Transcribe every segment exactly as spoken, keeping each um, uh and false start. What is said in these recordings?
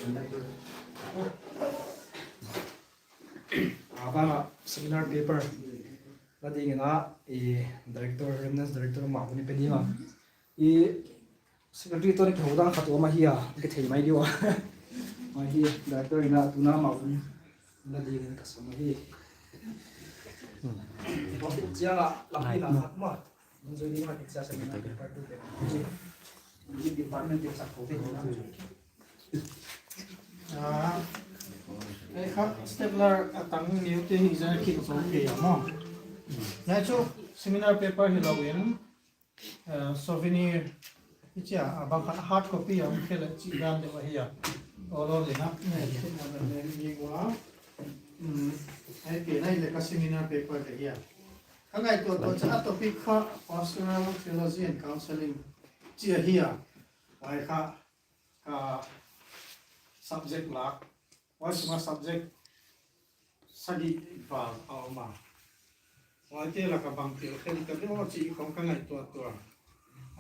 A bang a seminar paper la ding in a, i director, remnants director Mahvun i pe ni ma. I secretary toh ni kihou dan khat om ahi a, kithei mai diu a. Ahi, director in a tuna Mahvun la ding in ka sam ahi. Topic chiang a, la pi na khat ma. Mun zui ni ma, teacher seminar paper tu te. Department te sak ko te. Ah, eh, kha, stapler a tang ni te hi za ki zo ke ya mo. Nai chu seminar paper hi lo in, eh, souvenir, i chia, a bang kha hard copy a, um, khele chi dan de wa hi ya. Olo le na, ne, chi na, ne, ni wa. Hmm, ai pe nai le ka seminar paper de hi ya. Ka ngaihtuah tuah chiang a topic kha Pastoral Theology and Counseling chi ahi a. Huai kha, ka subject lak, huai sung a subject sagih val a om a. Huaite lak a bang tel khen ka deuh chih khong ka ngaihtuah tuah.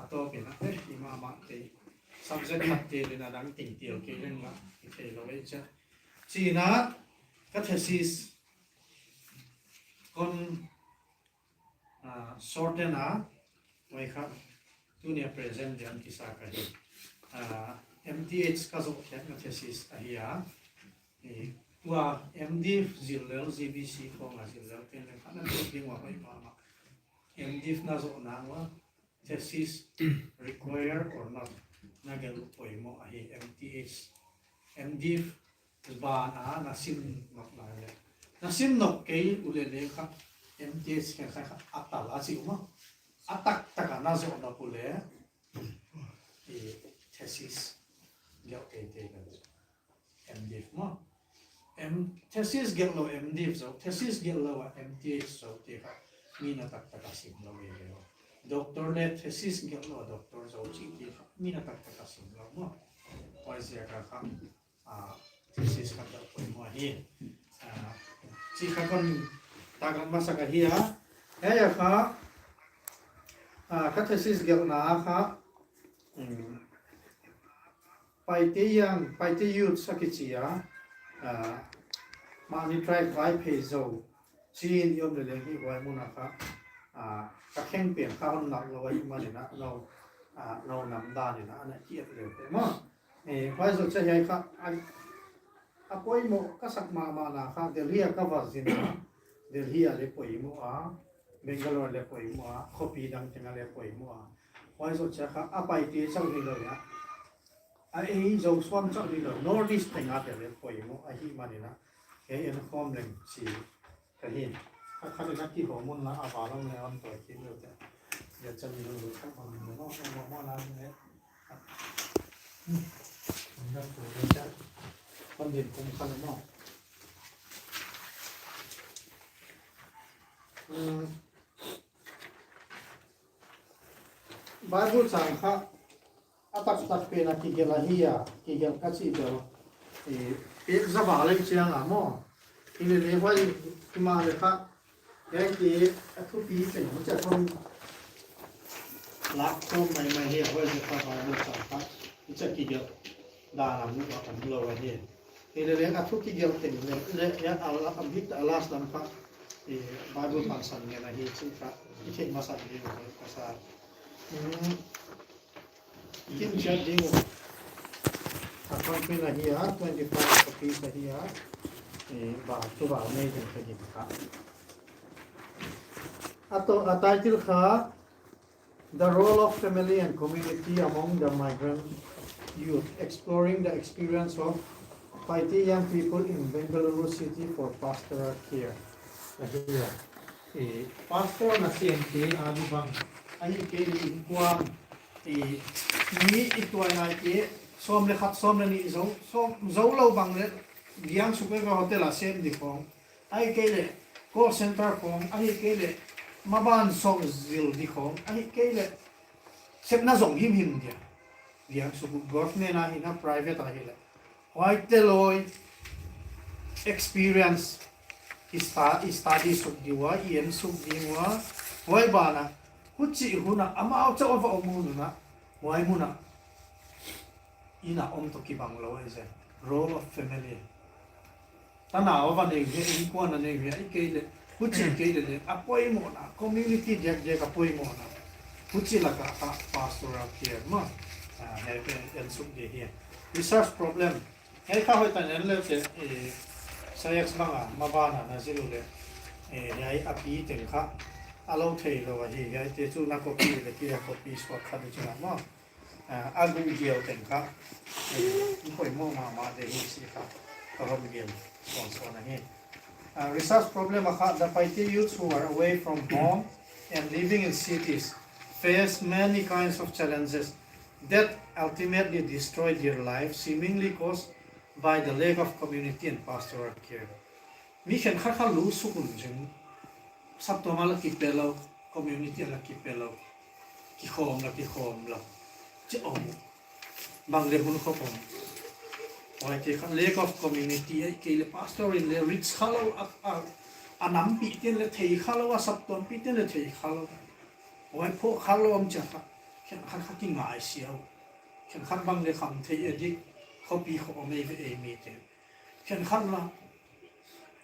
A tawp in a, eh, i mahmah te. Subject khat tel in a dang ting tel kei leng la, i thei lou ei chia. Chi in a, ka thesis kon, ah, shorten a, huai kha, tuni a present di'n kisa ka hi. Ah, M T H ka zoh khiakna thesis ahi a. Eh, tua M.Div zil lel, G B C khong a zil lel, pen leng kha na zoh ding ua hoih mahmah. M.Div na zoh nang ua, thesis require or not, na gelh uh poimoh ahi, M T H. M.Div ban a na sim nop lai le. Na sim nop kei uleh leng kha, M T H khen kha kha a tal a chi uh maw. A taktak a na zoh nop uleh, i thesis gelh kei te ka M.Div maw. M, thesis gelh lou M.Div zou, thesis gelh lou a M.Th zou te kha mi na taktak a sim lou ei ve. Doctor le thesis gelh lou a doctor zou chih te kha mi na taktak a sim lou maw. Huaiziak a kha, ah, thesis kha gelh poimoh hi. Ah, chih kha kon taklang masak ahi a. Hiai a kha, ah, ka thesis gelhna a kha, um, Paite Young, Paite Youth a kichi a, ah, mahni tribe Vaiphei Zo, Chin i om leleng hi huai mun a kha, ah, ka kheng pen kha hon nak lou ahihman in a, nou, ah, nou nam dan in a, ana ki et leh te maw. Eh, huai zoh chiang hiai kha, a, a poimoh ka sak mahmah na kha, Delhi a ka va zin a, Delhi a le poimoh a, Bangalore le poimoh a, khopi dang teng a le poimoh a. Huai zoh chiang kha, a Paite chauh hilou a. A ei Zo suan chauh hilou, North East teng a te le poimoh ahihman in a. Kei en khawm leng chi ka hi. Kha kha le na kihou mun la a va long le on toi khin lou te. Ya chan ni lou kha mang ni lou, mang mang mang na ni le. Hmm. Ang dak ko le cha. Kon din kum kha le maw. Hmm. Bible chang kha a taktak pen a kigelh ahi a, kigelh ka chih bel, eh, page za val leng chiang a maw. Hilele huai himahleh kha, hiai te a thupi pen huchia kon lak khawm maimai hi a, huaiziak a kha Bible chang kha huchia kigelh dan a mu a om lou ahi. Hilele a thu kigelh teng leh, leh, ya, a la, a bit a last lam kha, eh, Bible pansan ngen ahi chih kha i theih masa ding uh ka sa. Hmm. Kin chiat ding uh. A kon pen ahi a, twenty-five copies ahi a. Eh, ba, tu ba, nei ding ka ding kha. A toh, a title kha, The Role of Family and Community Among the Migrant Youth, Exploring the Experience of Paite Young People in Bengaluru City for Pastoral Care. Ahi a. Eh, pastor na siam te a lu bang. Ahihkeileh innkuan, eh, mi i tuainate, sawm le khat, sawm le nih zou, sawm, zou lou bang le, giang suk veve hotel a sem di khong. Ahihkeileh, call center khong, ahihkeileh, maban sawm zil di khong, ahihkeileh, sepna zong himhim dia. Giang suk government a hi na private a hileh. Huaite loi experience i sta-, i study suk di ua, i en suk di ua, huai ban a, huchi hun a, amau chauh a va om hun a, huai mun a, inn a om toh kibang lou ei zen. role of family. Tanau a va nei hia, innkuan a nei hia, ahihkeileh, huchi keileh leng, a poimohna, community diakdiak a poimohna. Huchi laka kha pastoral care maw. Ah, hiai pen en suk di hi. Research problem. Hiai kha hoihtak in en le teh, eh, science bang a, maban a na zil uleh. Eh, hiai a pi teng kha, a lou theilou ahi, hiaite chu na copy leh kia copy suak kha di chu na maw. Ah, a guk gial teng kha, eh, i poimoh mahmah di hi chih kha, ka hon gen sawnsawn ahi. Ah, research problem a kha, the Paite youths who are away from home and living in cities face many kinds of challenges that ultimately destroy their lives, seemingly caused by the lack of community and pastoral care. Mi khenkhat kha lu suk un zing, saptuam a la kipe lou, community a la kipe lou, kikhawm la kikhawm lou, chi om, bang leh hun khop om. Huaite kha lack of community, ahihkeileh pastor in leng reach kha lou, a, a, a nampi ten leng thei kha lou, a saptuampi ten leng thei kha lou. Huai phoh kha lou om chia kha, khenkhat kha kingaisia uh. Khenkhat bang leh khamtheih a dik, khopi khop om ei ve ei mite. Khenkhat la,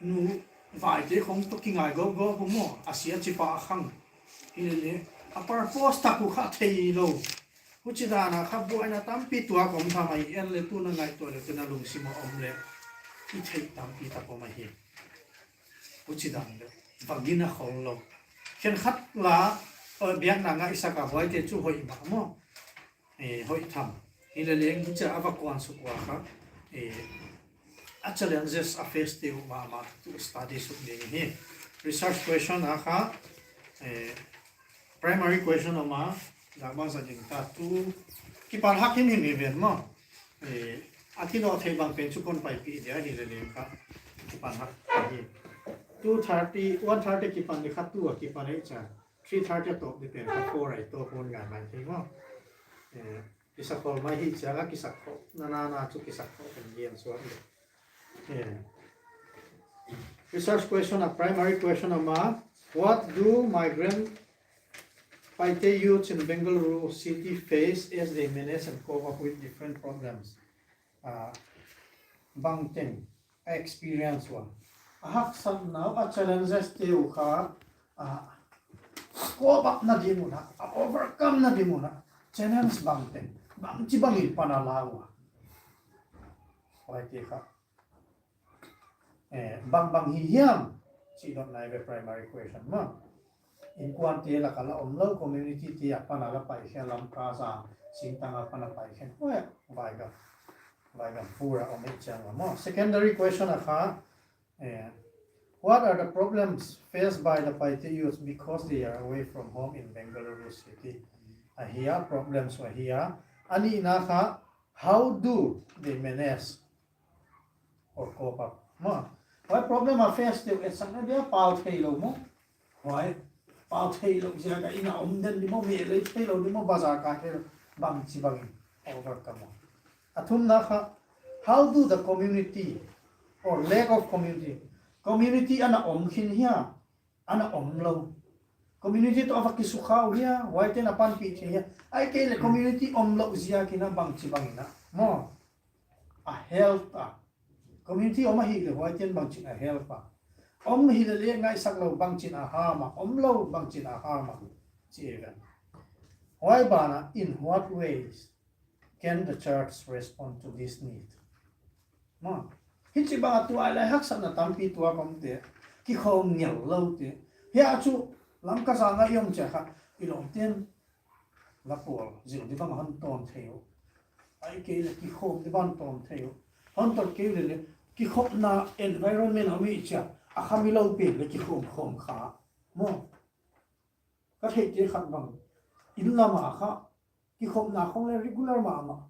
nu vaite khong toh kingai gawpgawp uh maw, a sia chipa a khang. Hilele, a purpose tak uh kha theilou. Huchi dan a kha buaina tampi tuak om tham ahi, en leh tu na ngaihtuah leh tu na lungsim a om leh, i theih tampi tak om ahi. Huchi dan leh, va gina khollou. Khenkhat la, eh, biakna ngaihsak a huaite chu hoih mah maw. Eh, hoih tham. Hilele, huchi a va kuan suk ua kha, eh, a challenges a face te uh mahmah tu study suk ding hi. Research question a kha, eh, primary question a om a, dak bang za ding ta tu, kipan hak himhim hi ven maw. Eh, a kinoh theih bang pen chu kon paipih dia hilele kha, kipan hak hi. Two thirty, one thirty kipan di kha tu a kipan ei cha. Three thirty a tawp di pen kha four a i tawp hon ngai mai thei maw. Eh, kisa khol mai hi chia la kisa khol. Na, na, na chu kisa khol kan gen suak le. Eh. Research question a, primary question a om a, what do migrant Paite youths in Bengaluru city face as they manage and cope up with different problems? Ah, bangteng a experience ua, a haksatna uh, a challenges te uh kha, ah, a cope up na ding un a, a overcome na ding un a, challenge bangteng, bangchibang in pan a la ua. Huaite kha, eh, bangbang hi hiam, chih dotna i ve primary question maw. Innkuante laka la omlou, community te apan a la paikhe, Lamka zang, singtang apan a paikhe. Huai, vaigam, vaigam pura om ei chiang maw. Secondary question a kha, eh, what are the problems faced by the Paite youths because they are away from home in Bengaluru city? Ahia, problems ahia. A nihna kha, how do they manage or cope up? Maw, huai problem a face te uh, etsakna dia pau theilou maw. Huai, pau theilou ziak a inn a om den di maw, mi lei theilou di maw, bazar kai theilou, bangchibang in overcome maw. A thumna kha, how do the community or lack of community, community ana om khin hia, ana omlou. Community toh a va kisukha uh hia, huaite na panpih thei hia. Ahihkeileh community omlou ziak in a bangchibang in a maw, a help a. Community om ahih leh huaite'n bangchin a help a. Om hilele ngaihsak lou bangchin a harm a. Omlou bangchin a harm a. Chi ei ve. Huai ban a, in what ways can the church respond to this need? Maw, hichibang a tuailai haksatna tampi tuak om te, kikhawm ngel lou te. Hiai chu Lamka zang a i om chia kha, i lawmte'n la pawl zil di bang hon tawm thei uh. Ahihkeileh kikhawm di bang tawm thei uh. Hon tawm kei uleh leh, kikhopna environment a om i chia, a kha mi lou pen leh kikhawm khawm kha. Maw, ka theihte khat bang, inn lam a kha, kikhopna khong leh regular mahmah.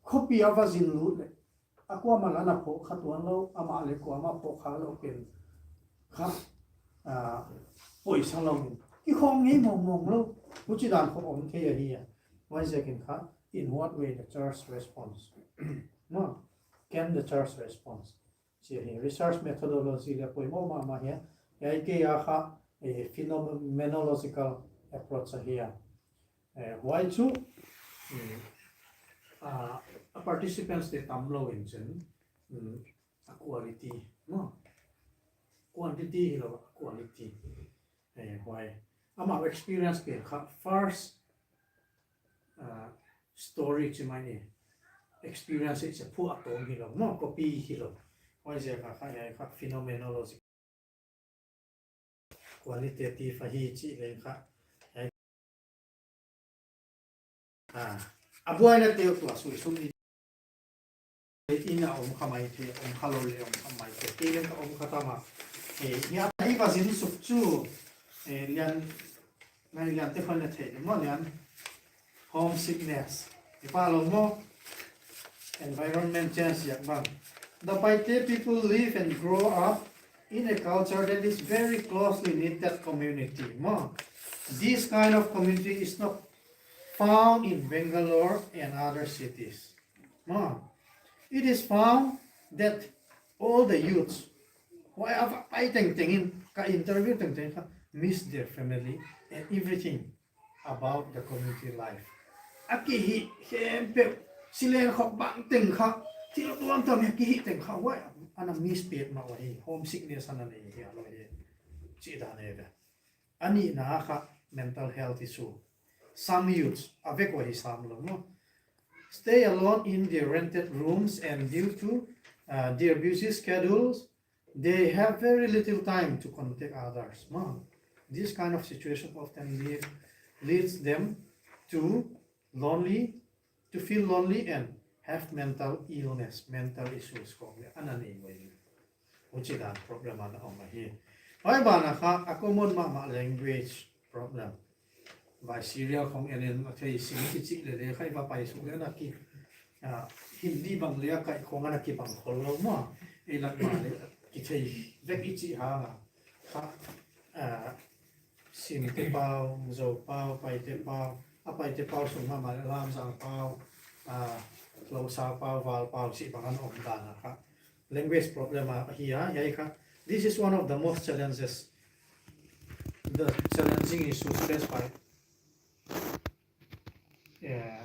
Khopi a va zin lut leh, a kuamah la na phoh kha tuan lou, amah leh kuamah phoh kha lou pen kha, ah, poisa lou in. Kikhawm ngei mawngmawng lou, huchi dan khong om thei ahi a. Huaiziakin kha, in what way the church responds? Maw, can the church response? Chi hi, research methodology leh poimoh mahmah hi a. Hiai kei a kha, eh, phenomenological approach ahi a. Eh, huai chu, mm, ah, Participants te tamlou in chin, mm, a quality, no? Quantity hilou, quality. Eh, huai. Amau experience pen kha first, uh, story chi mai ni. Experience i chi phuahtawm hilou, no? Copy hilou. Huaiziak a kha, eh, kha phenomenology. Qualitative ahi chih leng kha. Eh, ah, a buaina te uh tua sui sum ni. Inn a om kha maithei, om kha lou leh om kha maithei. Kei leng ka om kha ta mah. Eh, hiai a i va zin suk chu, eh, lian, ngai lian te khong na thei, maw lian. Homesickness. I pa lou maw. Environment change ziak bang. The Paite people live and grow up in a culture that is very closely knitted community, maw. This kind of community is not found in Bangalore and other cities. Maw. It is found that all the youths, huai a va pai tengteng in, ka interview tengteng kha, miss their family and everything about the community life. A kihih khempeuh, sileng khop bang teng kha, thil tuamtuam a kihih teng kha, huai ana miss petmah uhi, homesickness ana nei hi a lou hi. Chih dan e ve. A nihna kha mental health issue. Some youths, a vek uhi sam lou, no? Stay alone in their rented rooms and due to, uh, their busy schedules, they have very little time to contact others, no? This kind of situation often lead, leads them to lonely, to feel lonely and have mental illness, mental issues khong leh ana nei uhi. Huchi dan problem ana om ahi. Huai ban a kha a common mahmah language problem. Vai serial khong en in a thei sim kichi leh leh kha i va pai suk leh ana ki, ah, Hindi bang leh a kai khong ana kibang khol lou maw. Ei lak ma leh kithei vek i chih hang a. Kha, ah, Simte pau, Zou pau, Paite pau, a Paite pau sung mahmah leh Lamzang pau, ah, Lousa pau, Val pau chih bang ana om dan a kha. Language problem ahi a, hiai kha. This is one of the most challenges, the challenging issues faced by, yeah,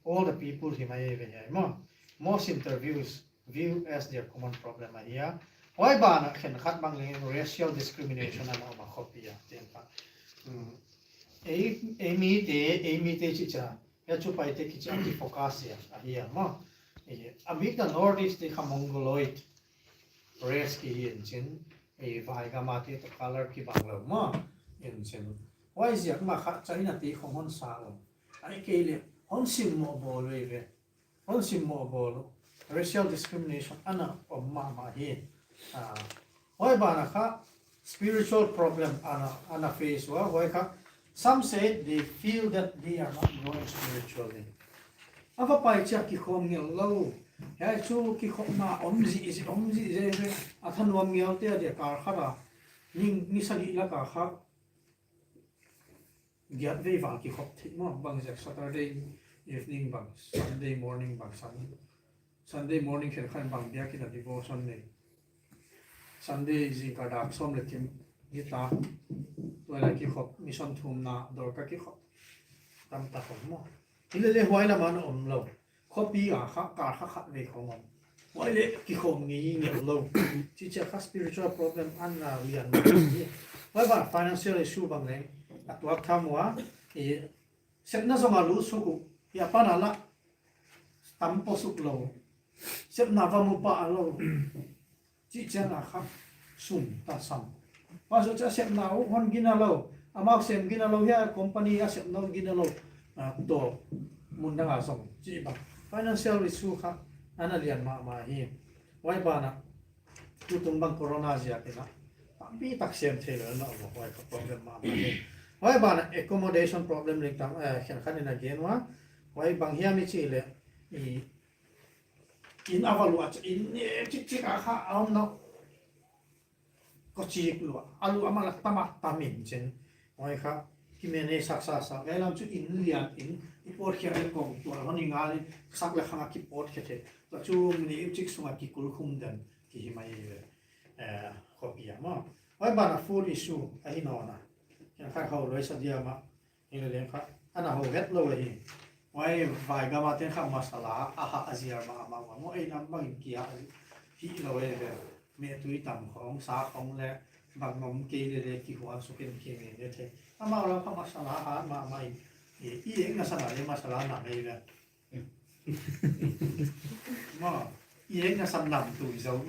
all the people hi mai ve hiai maw. Most interviews view as their common problem ahi a. Huai ban a khenkhat bang leng racial discrimination ana om a khopi a, teng kha. Hmm. Ei, ei mite, ei mite chih cha, hiai chu Paite kichi a kifocus a, ahi a maw. Eh, a bik a North East te kha Mongoloid race kihi in chin, eh, vai gam a te toh color kibang lou maw, in chin. Huaiziak ma kha China te khong hon sa lou. Ahihkeileh, hon simmoh bawl uhi ve. Hon simmoh bawl uh. Racial discrimination ana om mahmah hi. Ah, huai ban a kha spiritual problem ana, ana face ua, huai kha. Some say they feel that they are not growing spiritually. A va pai chiah kikhawm ngel lou. Hiai chu kikhopna om zihziah, om zihziah, a thanuam ngel te a dia kal khat a. Ning, ni sagih lak a kha giat vei val kikhop theih maw, bangziak Saturday evening bang, Sunday morning bang, Sun-, Sunday morning khenkhat bang biakin a devotion nei. Sunday zingkal dak sawm leh thum guitar, tuailai kikhop, mission thumna, Dorka kikhop. Tamtak om maw. Hilele huai lam ana om lou. Khopi a kha, kal kha khat vei khong om. Huai leh kikhawm ngeingei lou. Chih chiah kha spiritual problem ana lian mah hi. Huai ban financial issue bang leng a tuak tham ua. I sepna zong a lut suk uh. I a pan a lah tam poh suk lou. Sepna va mu pah lou. Chih chiang a kha sum ta sam. Huai zoh chiah sepna uh hon gina lou. Amau sem gina lou hiai company a sepna uh gina lou. Ah, toh mun dang a zong chih bang. Financial issue kha ana lian mahmah hi. Huai ban a tutung bang corona ziak in a tampi tak sem theilou ana om, huai kha problem mahmah hi. Huai ban a accommodation problem leng tam, eh, khenkhat in a gen ua. Huai bang hiam i chih leh i inn a va luah chiah, inn ne chikchik a kha a om nau. Ko chik luah, a luah ma lak tam a tam in chin. Huai kha, ki manage sak sa sa. Ngai lam chu inn lian in, i pawt khia leh kong tual hon i ngal in, sak leh khang a ki pawt khia thei. Tua chu room ne chik sung a ki kul khum den, ki hi mai ve. Eh, khopi a maw. Huai ban a food issue, ahi nawn a. Khenkhat hou loi sa diam a. Hilele kha, ana hou het lou ahi. Huai vai gam a te'n kha masala a hah a ziar mahmah ua maw, ei nam bangin kia hi lou ei ve. Mehtui tam khong, sa khong leh bang om kei leh leh kihuan suk in kei leh leh thei. Amau lam kha masala a hah mahmah in. I, i eng na sa na leh masala nam ei ve. Maw, i eng na sa nam tui zou.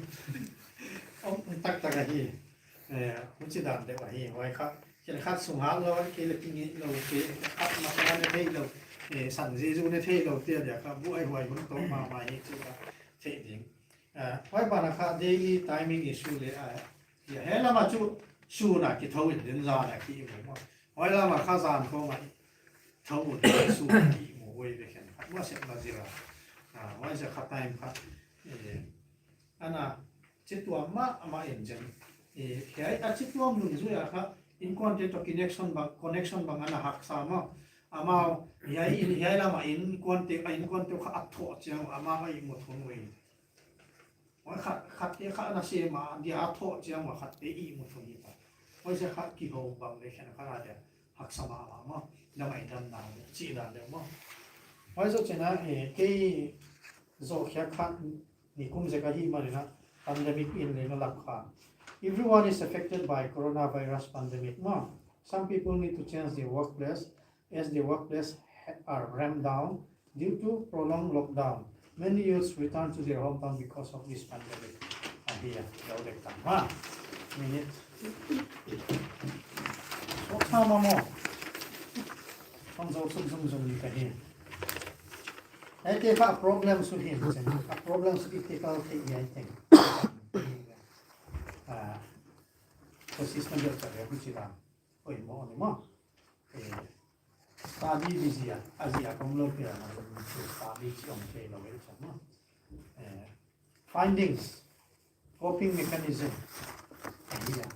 Om taktak ahi. Eh, huchi dan deuh ahi. Huai kha, khenkhat sung hah lou, kei leh ki ngeih lou, khenkhat masala ne thei lou, eh, san Jesu ne thei lou, te dia kha buaihuai hun toh mahmah hi chih kha theih ding. Eh, huai ban ah kha daily timing issue leh, eh, hiai lam ah chu sun a kithou in din zan a ki mu maw. Huai lam ah kha zan khong a thou un sun a ki mu huai ve khenkhat. Maw sek na zira. Ah, huai sek kha time kha. Eh, ana, chituam mahmah in zen. Eh, hiai a chituam nunzui a kha, inkuante toh connection bang, connection bang ana haksa maw. Amau, hiai in, hiai lam a inkuante, a inkuante kha a thoh chiang, amau a ihmu thun uh. Huai khat, khatte kha ana sem a, dia a thoh chiang ua khatte ihmu thun hi ta. Huai sek kha kihou bang leh khenkhat a dia haksa mahmah maw. Damai dam dan, chih dan deuh maw. Huai zoh chiang a, eh, kei zoh khiak kha nikum zek ahi manin a pandemic in leng a lak kha. Everyone is affected by coronavirus pandemic maw. Some people need to change their workplace as the workplace ha-, are ramped down due to prolonged lockdown. Many youths return to their hometown because of this pandemic. Ahi a, dau dek tam maw. Minute. Sok sa maw maw. Kong zou suk zungzung ni ka hi. Ei te kha problem su hin, a problem su i te kal te i ai te. Ah, ko sis na dia ta ya ku chi dan. Oi maw ni maw. Eh, study busy a, a zia kong lou pia na, study chi om kei lou ei chang maw. Eh, findings, coping mechanism. Ahi a.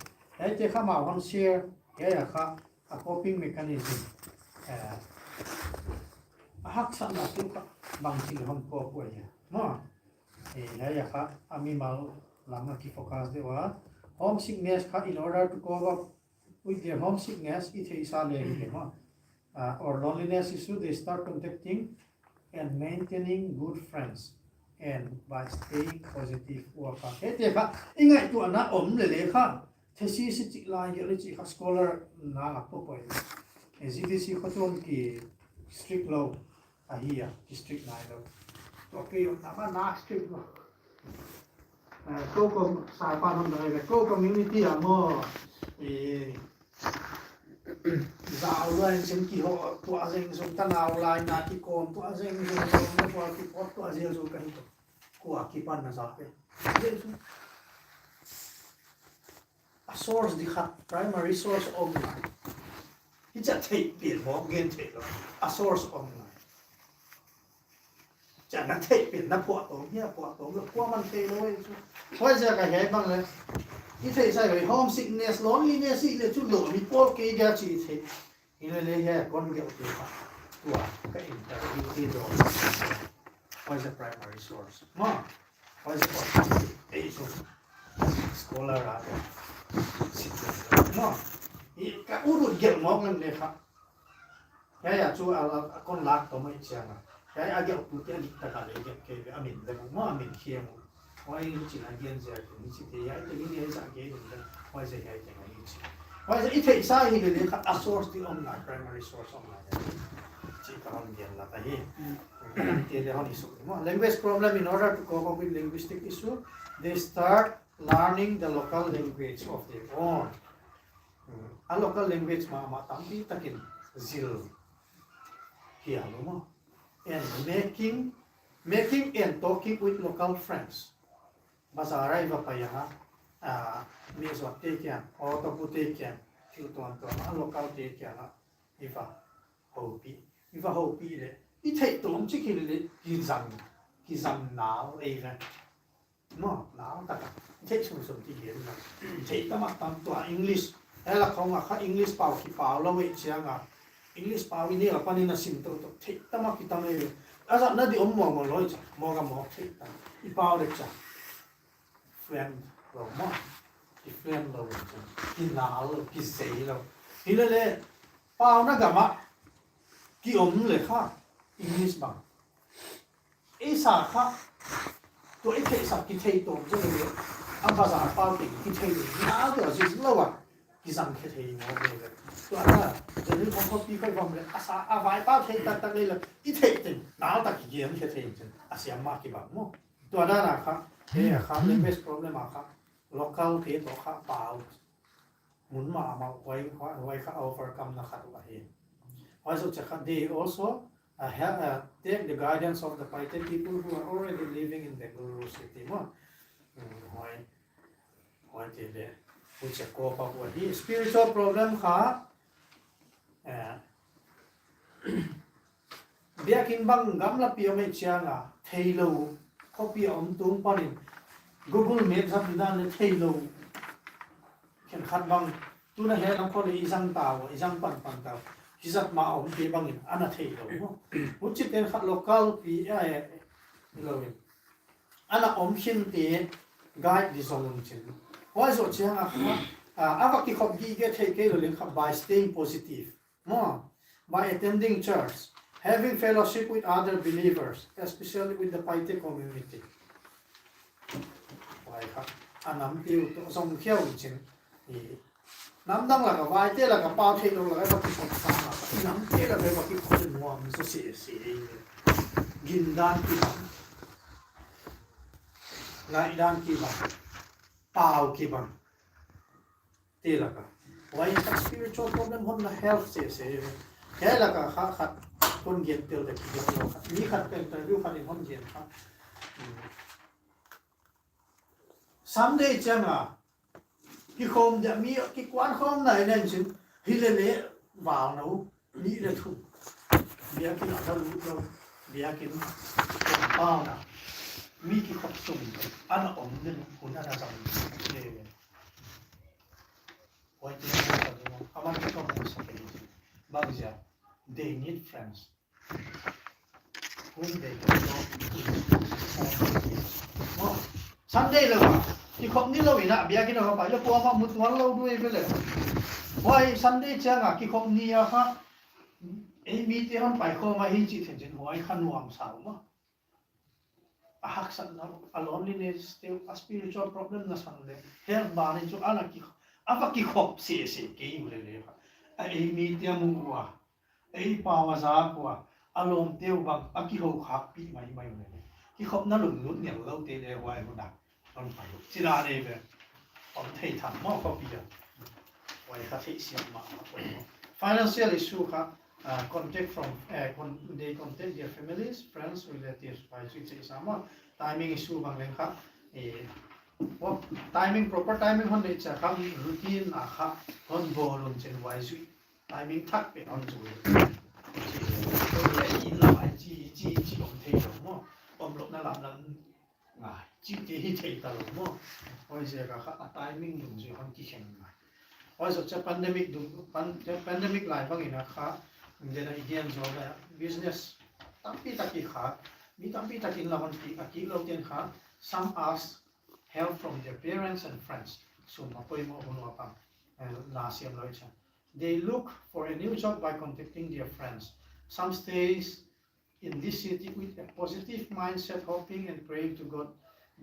Ei te kha amau hon share, hiai a kha a coping mechanism. Eh, a haksatna tu kha bangchi leh hon cope uh ahi a. Maw. Eh, hiai a kha a mimal lam a ki focus deuh a. Homesickness kha in order to cope up with their homesickness, i theihsa leh hi leh maw. Ah, or loneliness issue, they start contacting and maintaining good friends and by staying positive ua kha. Hiai te kha, i ngaihtuahna om leh leh kha. Thesis i chih lai, i chih kha scholar na lak poimoh. Eh, G D C kha tuan ki strict lou. Ahi a, strict nai lou. Tua kei om na ma na strict lou. Eh, kou kom sa pa hon dai ve, kou community a maw. Eh, zau luai in sin kihoh tuah zeng zong, tanau lai na kikom tuah zeng zong, zong na kua kipot tuah zel zong ka hi. Kua kipan na zak e. Zel zong. A source di kha, primary source om ngai. Hichia theih pen maw gen theih lou. A source om ngai. Chia na theih pen na phuah tawm hia, phuah tawm lou, kuaman thei lou ei chu. Huaiziak a hiai bang leh i theihsa lou, homesickness, loneliness i leh chu lou mi pawl kei dia chi i theih. Hi leh leh hiai kon gelh te kha. Tua ka interview te dawh. Huaiziak primary source. Maw. Huaiziak ei chu. Scholar a. Maw. I ka ut ut gelh mawk leng leh kha. Hiai a chu a, a, a kon lak tawm ei chiang a. Hiai a gelhtu te a dik tak a leh gelh kei ve, a min leh mu maw, a min khia mu. Huai in chi na gen zia kin chi te hiai te ni hiai zah gen in leh. Huaiziak hiai te ngai chi. Huaiziak i theihsa hi leh leh kha a source di om ngai, primary source om ngai. Chi ka hon gen la ta hi. Te leh hon i suk maw. Language problem, in order to cope up with linguistic issue, they start learning the local language of their own. Hmm. A local language mahmah tampi takin zil hi a lou maw. And making, making and talking with local friends. Bazar a i va pai a, ah, mi zuat te kiang, auto pu te kiang, thil tuamtuam a local te kiang a i va houpih. I va houpih leh i theih tawm chik hi leh kizang, kizang nau ei ve. Maw, nau tak a. Theih sung sung ti gen na. Theih tam a tam tua English. Hiai lak khong a kha English pau kipau lou ei chiang a. English pau i ni a pan in a sim tou tou. Theih tam a kitam ei. A zatna di om mawk mawk lou ei chia. Mawk a mawk theih tam. I pau dek chia. Fluent lou maw. Ki fluent lou ei chia. Ki nal lou, ki zei lou. Hi leh leh, pauna gam a ki om leh kha. English bang. Ei sa kha, tua i theihsa kithei tawm zaw leh, a bazar pau teng kithei leh, na tua zui zui lou a, kizang khe thei maw leh. Tua na, zeni khong khopi khoi bang leh, a sa, a vai pau thei taktak leh leh, i theih teng, na tak kigen khe thei chin, a siam mah kibang maw. Tua na na kha, he kha, language problem a kha, local te toh kha pau mun mahmah huai, huai, huai kha overcome na khat uh ahi. Huai zoh chiang kha, they also, uh, have, uh, take the guidance of the Paite people who are already living in Bengaluru city maw. Hmm, huai, huai te leh, huchia ko pa huai hi. Spiritual problem kha, eh, biakin bang gamlapi a om ei chiang a, theilou, khopi a om tung panin, Google Map zat di dan leh theilou. Khenkhat bang, tuna he lam khong leh i zang ta ua, i zang panpan ta ua. Hi zat mah a om te bangin, ana theilou maw. Huchi ten kha local pi, eh, eh, lou in. Ana om khin te guide di zong un chin. Huai zoh chiang a kha, ah, a va kikhop gige thei kei lou leng kha by staying positive. Maw, by attending church, having fellowship with other believers, especially with the Paite community. Huai kha, a namte uh toh zong khia un chin. I, nam dang lak a, vaite lak a, pau theilou lak a, va kikhop sa na. Namte lak a, va kikhop nuam zaw sese. Gindan kibang. Ngaihdan kibang. Pau kibang. Te lak a. Huai kha spiritual problem hon na health sese. Hiai lak a kha khat kon gen tel dek lou kha. Mi khat ka interview khat in hon gen kha. Hmm. Sunday chiang a, kikhawm dia mi, kikuan khawm nai nai chin, hi leh leh, val nou, nih leh thum. Biakin a ka lut lou, biakin, compound a, mi kikhop sung, ana om den, hun ana zang, leh leh. Huai te ka ding, aman ka mu sa ke. Bang ziak, they need friends. Whom they can talk to. Maw, Sunday lou a, kikhop ni lou in a, biakin a pai lou, kuamah mu tuan lou di uh ve leh. Huai Sunday chiang a, kikhop ni a kha, ei mite hon pai khawm a hi chih theih chin, huai kha nuam sa uh maw. A haksatna, a loneliness te, a spiritual problem na sang leh, health ban in chu ana ki, a va kikhop sese kei uleh leh kha. A ei mite a mu ua, ei pau a zak ua, a lawmte uh bang, a kihou khak pi maimai uleh leh. Kikhopna lunglut nel lou te leh huai hun a. Hon pai uh. Chih dan ei ve. Om thei tham maw khopi a. Huai kha theihsiam mahmah poi maw. Financial issue kha, uh, contact from, uh, con-, they contact their families, friends, relatives, huai chu i chih sa maw. Timing issue bang leng kha, eh, maw, timing, proper timing hon neih chiang kha, routine a kha, hon bawl un chin huai zui. Timing thak pen hon zui. Chih, chih, chih, chih om thei lou maw. Omlouhna lamlam ngai, chihte hi thei ta lou maw. Huaiziak a kha a timing dungzui hon kikhen ngai. Huai zoh chiang pandemic dung, pan-, pandemic lai bang in a kha, den a i gen zaw leh business tampi tak i kha, mi tampi tak in la hon ki, a kik lou ten kha, some ask help from their parents and friends. Sum a poimoh hun ua pang, eh, la siam lou chiang. They look for a new job by contacting their friends. Some stays in this city with a positive mindset, hoping and praying to God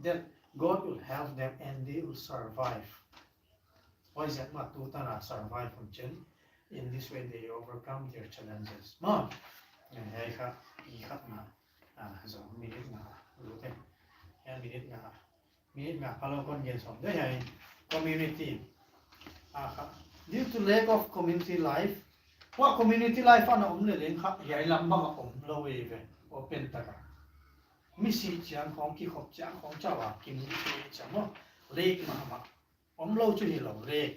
that God will help them and they will survive. Huaiziak mah tu tan a survive un chin. In this way they overcome their challenges. Maw, eh, hiai kha, i khat mah, ah, zong minute nga, lu te. Hiai minute nga. Mi nga phalou kon gen sawm deuh hiai community. A kha, due to lack of community life, huai community life ana om leh leng kha, hiai lam bang a om lou ei ve, open tak a. Mi si chiang khong, kikhop chiang khong chauh a, kim ni te chiang maw, lek mahmah. Om lou chu hi lou leh.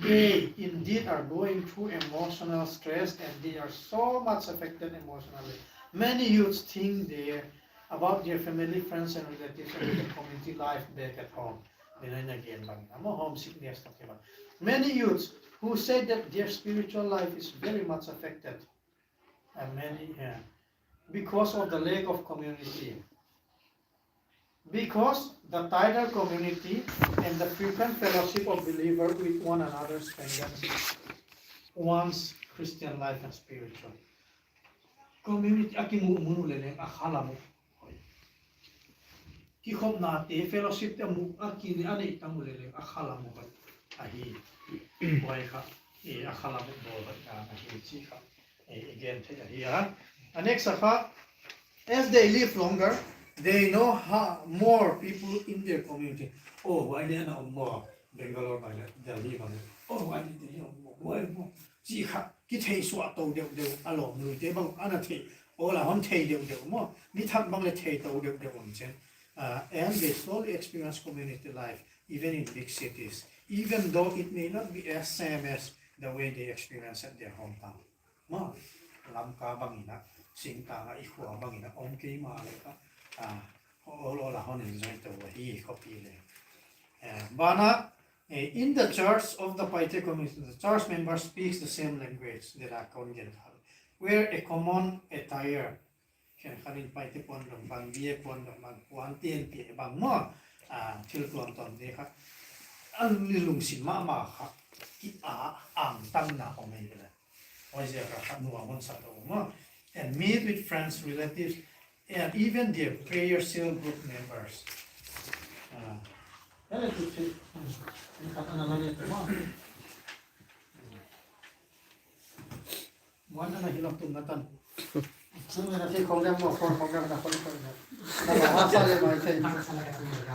They indeed are going through emotional stress and they are so much affected emotionally. Many youths think they, about their family, friends and relatives and the community life back at home. Then again, bang, a maw homesickness tak ke bang. Many youths who say that their spiritual life is very much affected. And many, yeah, because of the lack of community. Because the tighter community and the frequent fellowship of believers with one another strengthens one's Christian life and spiritual. community a kimuh mun uh leleng a khalam uh hoih. Kikhopnate, fellowship te a muh a ki, a neih tam uh leleng a khalam uh hoih ahi. Huai kha, eh, a khalam uh bawl hoih dan ahi chih kha, eh, i gen thei ahi a. A next a kha, as they live longer, they know how more people in their community. Oh, huai leh ana om maw, Bangalore bang leh, Delhi bang leh. Oh, huai leh Delhi om maw, huai maw. Chih kha, kithei suah tou deuhdeuh, a lawmluite bang, ana thei, awl a hon thei deuhdeuh maw, mi thak bang leh thei tou deuhdeuh om chen. Uh, and they slowly experience community life, even in big cities, even though it may not be as same as the way they experience at their hometown. Maw, Lamka bang in a, singtang a, i khua bang in a, om kei mahleh kha, ah, awl awl a hon enjoy tou ahi, khopi leh. Eh, banah, eh, in the church of the Paite community, the church member speaks the same language, that a kon gen kha, where a common attire, khenkhat in Paite puan dong bang, bia puan dong bang, puan ten pi bang maw, ah, thil tuamtuam te kha, a lungsim mahmah kha, ki a, angtanna om ei leh. Huaiziak a kha nuam hon sa lou maw. And meet with friends, relatives, and even their prayer cell group members. Ah. Hele tu si, hmm, ni khat ana la ni tu maw. Muan ana hilou tu na tan. Sung na si khong dem mo, khong, khong dem na khong, khong dem. Na ba sa le mai thei.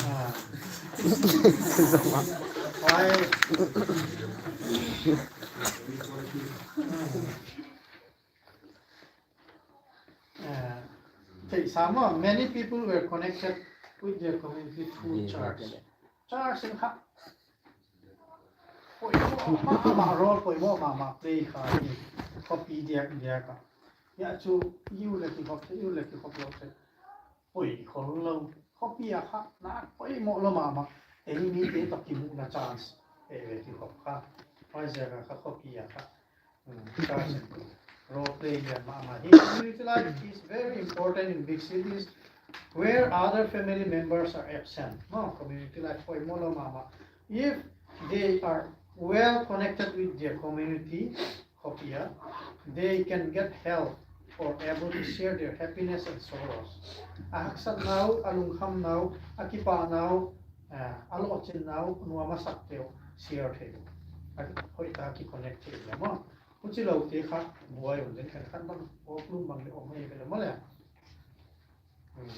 Ah. Wai. Uh, okay, some, uh, many people were connected with their community through church. Church in kha. Poimoh mahmah role, poimoh mahmah play kha hi. Khopi diak diak a. Hiai chu, i ut leh kikhop, i ut leh kikhop lou se. Poi khol lou. Khopi a kha, na poimoh lou mahmah. Ei mite toh kimuhna chance. Ei ve kikhop kha. Huaiziak a kha khopi a kha. Mm, church in role play lian mahmah hi. Community life is very important in big cities where other family members are absent. No, community life poimoh lou mahmah. If they are well connected with their community, khopi a, they can get help or able to share their happiness and sorrows. A haksatna uh, a lungkhamna uh, a kipahna uh, eh, a lohchinna uh, nuam a sakte uh share thei uh. A hoihtak a ki connect thei uh maw. Huchiloute kha buai un den khenkhat bang, awklum bang leh om ei ve leh maw leh. Mm.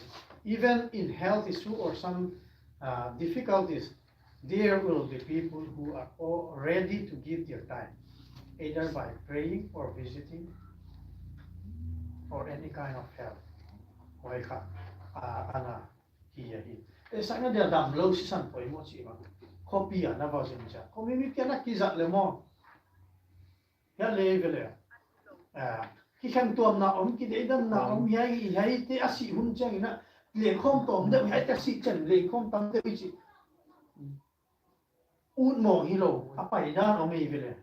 Even in health issue or some, uh, difficulties, there will be people who are all ready to give their time, either by praying or visiting or any kind of help. Huai kha, uh, ana hi ahi. E, sakna dia damlou sisan poimoh chih bang. Khopi a na va zin chia. Community a na kizat leh maw. Hiai leh ve leh. Ah, kikhentuamna om, kideihdanna om, hiai, hiaite a sih hun chiang in a, lengkhawm tawm deuh, hiaite a sih chiang lengkhawm tam deuh i chih. Ut mawng hilou, a paidan om ei ve leh.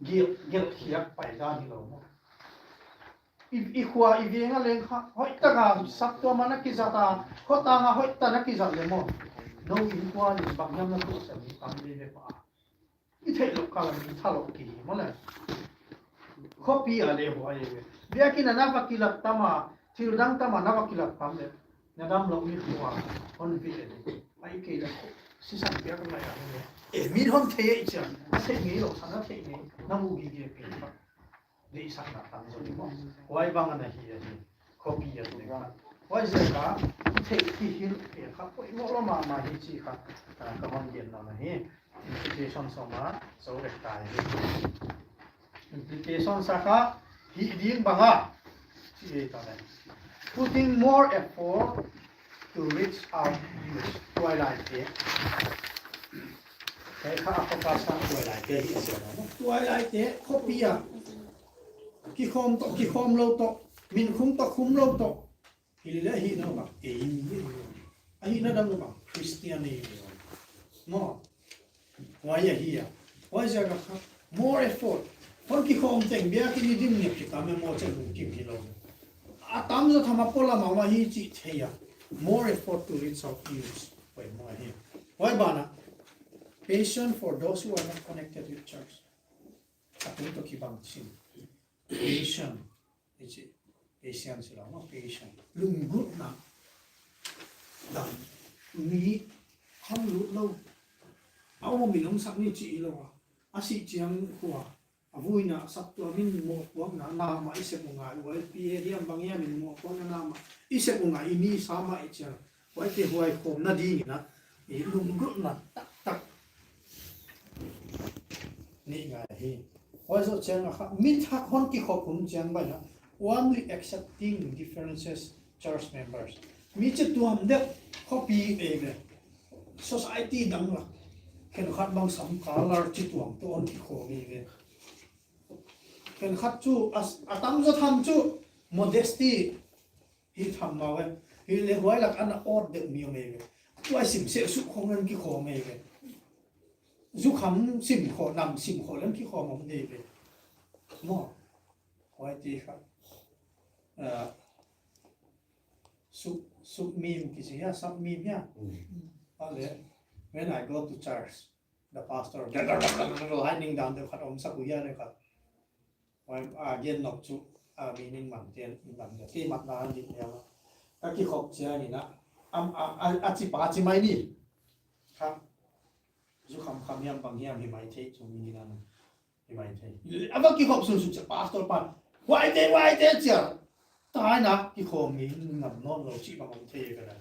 Gelh, gelh khiak paidan hilou maw. I, i khua i veng a leng kha, hoihtak a saptuam a na kizat a, khotang a hoihtak a na kizat leh maw. Nou innkuan in bang hiam na tuh sa mi tam leh ve pa. I theihlouh kal a mi thalou ki hi maw leh. Khopi a leh huai ve. Biakin a na va kilat tam a, thil dang tam a na va kilat tam leh. Na damlouh mi khua, hon ve leh. Ahihkeileh, sisan piak lai a leh. E, min hon thei ei chia. Na theih ngeilou, sa na theih ngei. Na mu gige pen kha. Deihsakna tam zaw ni maw. Huai bang ana hi ahi. Khopi a leh kha. Huaiziak a, i theih kihilh pen kha poimoh lou mahmah hi chih kha, ah, ka hon gen nawn ahi. Implication sawm a, so leh tai hi. Implication sa kha, hih ding bang a. Chih ei ta leh. Putting more effort to reach out youth. Tuailaite. Hiai kha a focus kha tuailaite hi a sia na. Tuailaite, khopi a. Kikhawm toh, kikhawm lou toh. Min khum toh, khum lou toh. Hilele ahihna bang, ei mi. Ahihna dang bang, Christian ei mi. No. Huai ahi a. Huaiziak a kha, more effort. Hon kikhawm teng biakin i dim ngiat kitam e maw chih lungkim hilou. A tamzaw tham a polam a hi chih thei a. More effort to reach out youth. Huai maw hi. Huai banah, passion for those who are not connected with church. A tung toh kibang chin. Passion. I chih. Patient si lou maw, patient. Lunggulhna. Dam. Mi hon lut lou. A om in hong sak ni chi lou a. A sih chiang khua. A vuina saptuam in mohpuakna na mah i sep uh ngai. Y P A hiam bang hiam in mohpuakna na mah i sep uh ngai, i ni sa mah i chiang. Huaite huaikhawmna ding in a, i lunggulhna taktak nei ngai hi. Huai zoh chiang a kha, mi thak hon kikhop hun chiang bang a, only accepting differences church members. Mi chituam deuh khopi eive. Society dang lak. Khenkhat bang sam color chituam toh hon kikhawm eive. Khenkhat chu, a, a tamzaw tham chu modesty hi tham mah ve. Hileh huai lak ana awt deuh mi om eive. Tuaisim seh suk khong leng kikhawm eive. Zukham sim khong, nam sim khong leng kikhawm om deuh ve. Maw. Huaite kha. Ah, suk, suk mim kichi hia, sap mim hia. Mm. Ale, when I go to church, the pastor, lightning down deuh khat om sak uh hia le khat. Huai, a gen nop chu, a meaning mang tian, i mang tian. Kei mat na di nia. Ka kikhop chiang in a, am, a, a, a chi pa chi mai ni. Kha. Zukham kham hiam bang hiam hi mai thei chu mi ni nan. Hi mai thei. A va kikhop sunsun chiang pastor pan. Huaite, huaite chiang. Taina kikhawm ngei ngam nawn lou chih bang om thei ka na.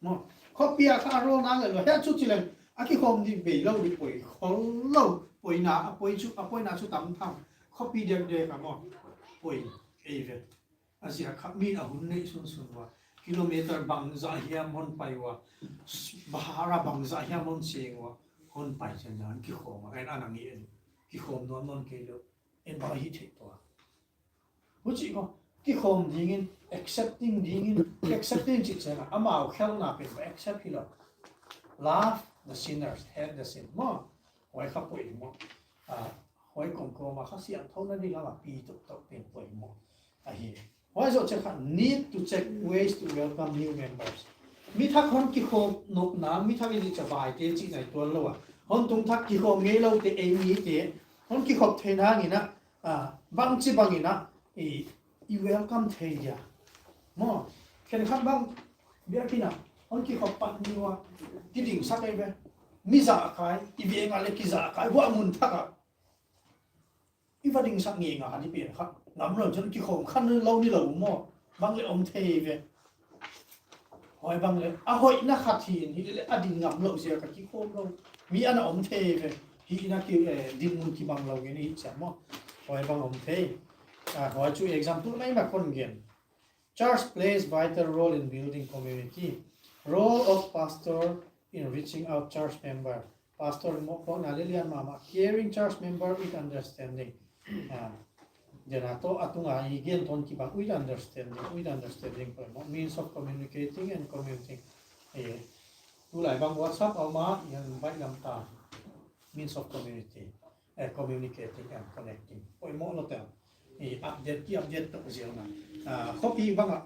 Maw, khopi a kha a rawn a leh lou. Hia chu chi leng, a kikhawm di bei lou di poi khol lou. Poina, a poi chu, a poina chu tam tham. Khopi dek dek a maw. Poi, eive. A ziak kha mi a hun neih sunsun ua. Kilometer bangzah hiam hon pai ua. Bahara bangzah hiam hon seng ua. Hon pai chiang dan kikhawm a. En ana ngi en. Kikhawm nawn nawn kei lou. En bang hi thei tua. Huchi ko, kikhawm dingin, accepting dingin, accepting chih chiang a, amau khelhna pen accept hilou. Love the sinners, hate the sin. Maw, huai kha poimoh. Ah, huai kawmkawm a kha siangthouna ding a pi toktok pen poimoh. Ahi. Huai zoh chiang kha need to check ways to welcome new members. Mi thak hon kikhop nopna, mi thak i di cha bai te chih nai tuan lou a. Hon tung thak kikhop ngei lou te ei mi te. Hon kikhop theihna ngei na, ah, bangchi bangin a, i, i welcome thei dia. Maw, khenkhat bang, biakinn a, hon kikhop pat ni ua, kiding sak eive. Mi zahkai, i veng a leh kizahkai, huai mun thak a. I va ding sak ngei nga di pen kha. Ngam lou chin kikhop khan lou ni lou maw. Bang leh om thei ve. Huai bang leh, a hoihna khat hi in, hileh a ding ngam lou ziak a kikhop lou. Mi ana om thei ve. Hihna ki, eh, dinmun kibang lou ngen hi chia maw. Huai bang om thei. Ah, huai chu example mai ma kon gen. Church plays vital role in building community. Role of pastor in reaching out church member. Pastor in mohpuakna leh lian mahmah. Caring church member with understanding. Ah, dia na toh a tunga i gen toh kibang with understanding, with understanding poimoh. Means of communicating and communicating. Eh, tulai bang WhatsApp a om a, hiai bang lam ta. Means of community, eh, communicating and connecting. Poimoh lou te. I update, ki update toh ziau na. Ah, khopi bang a.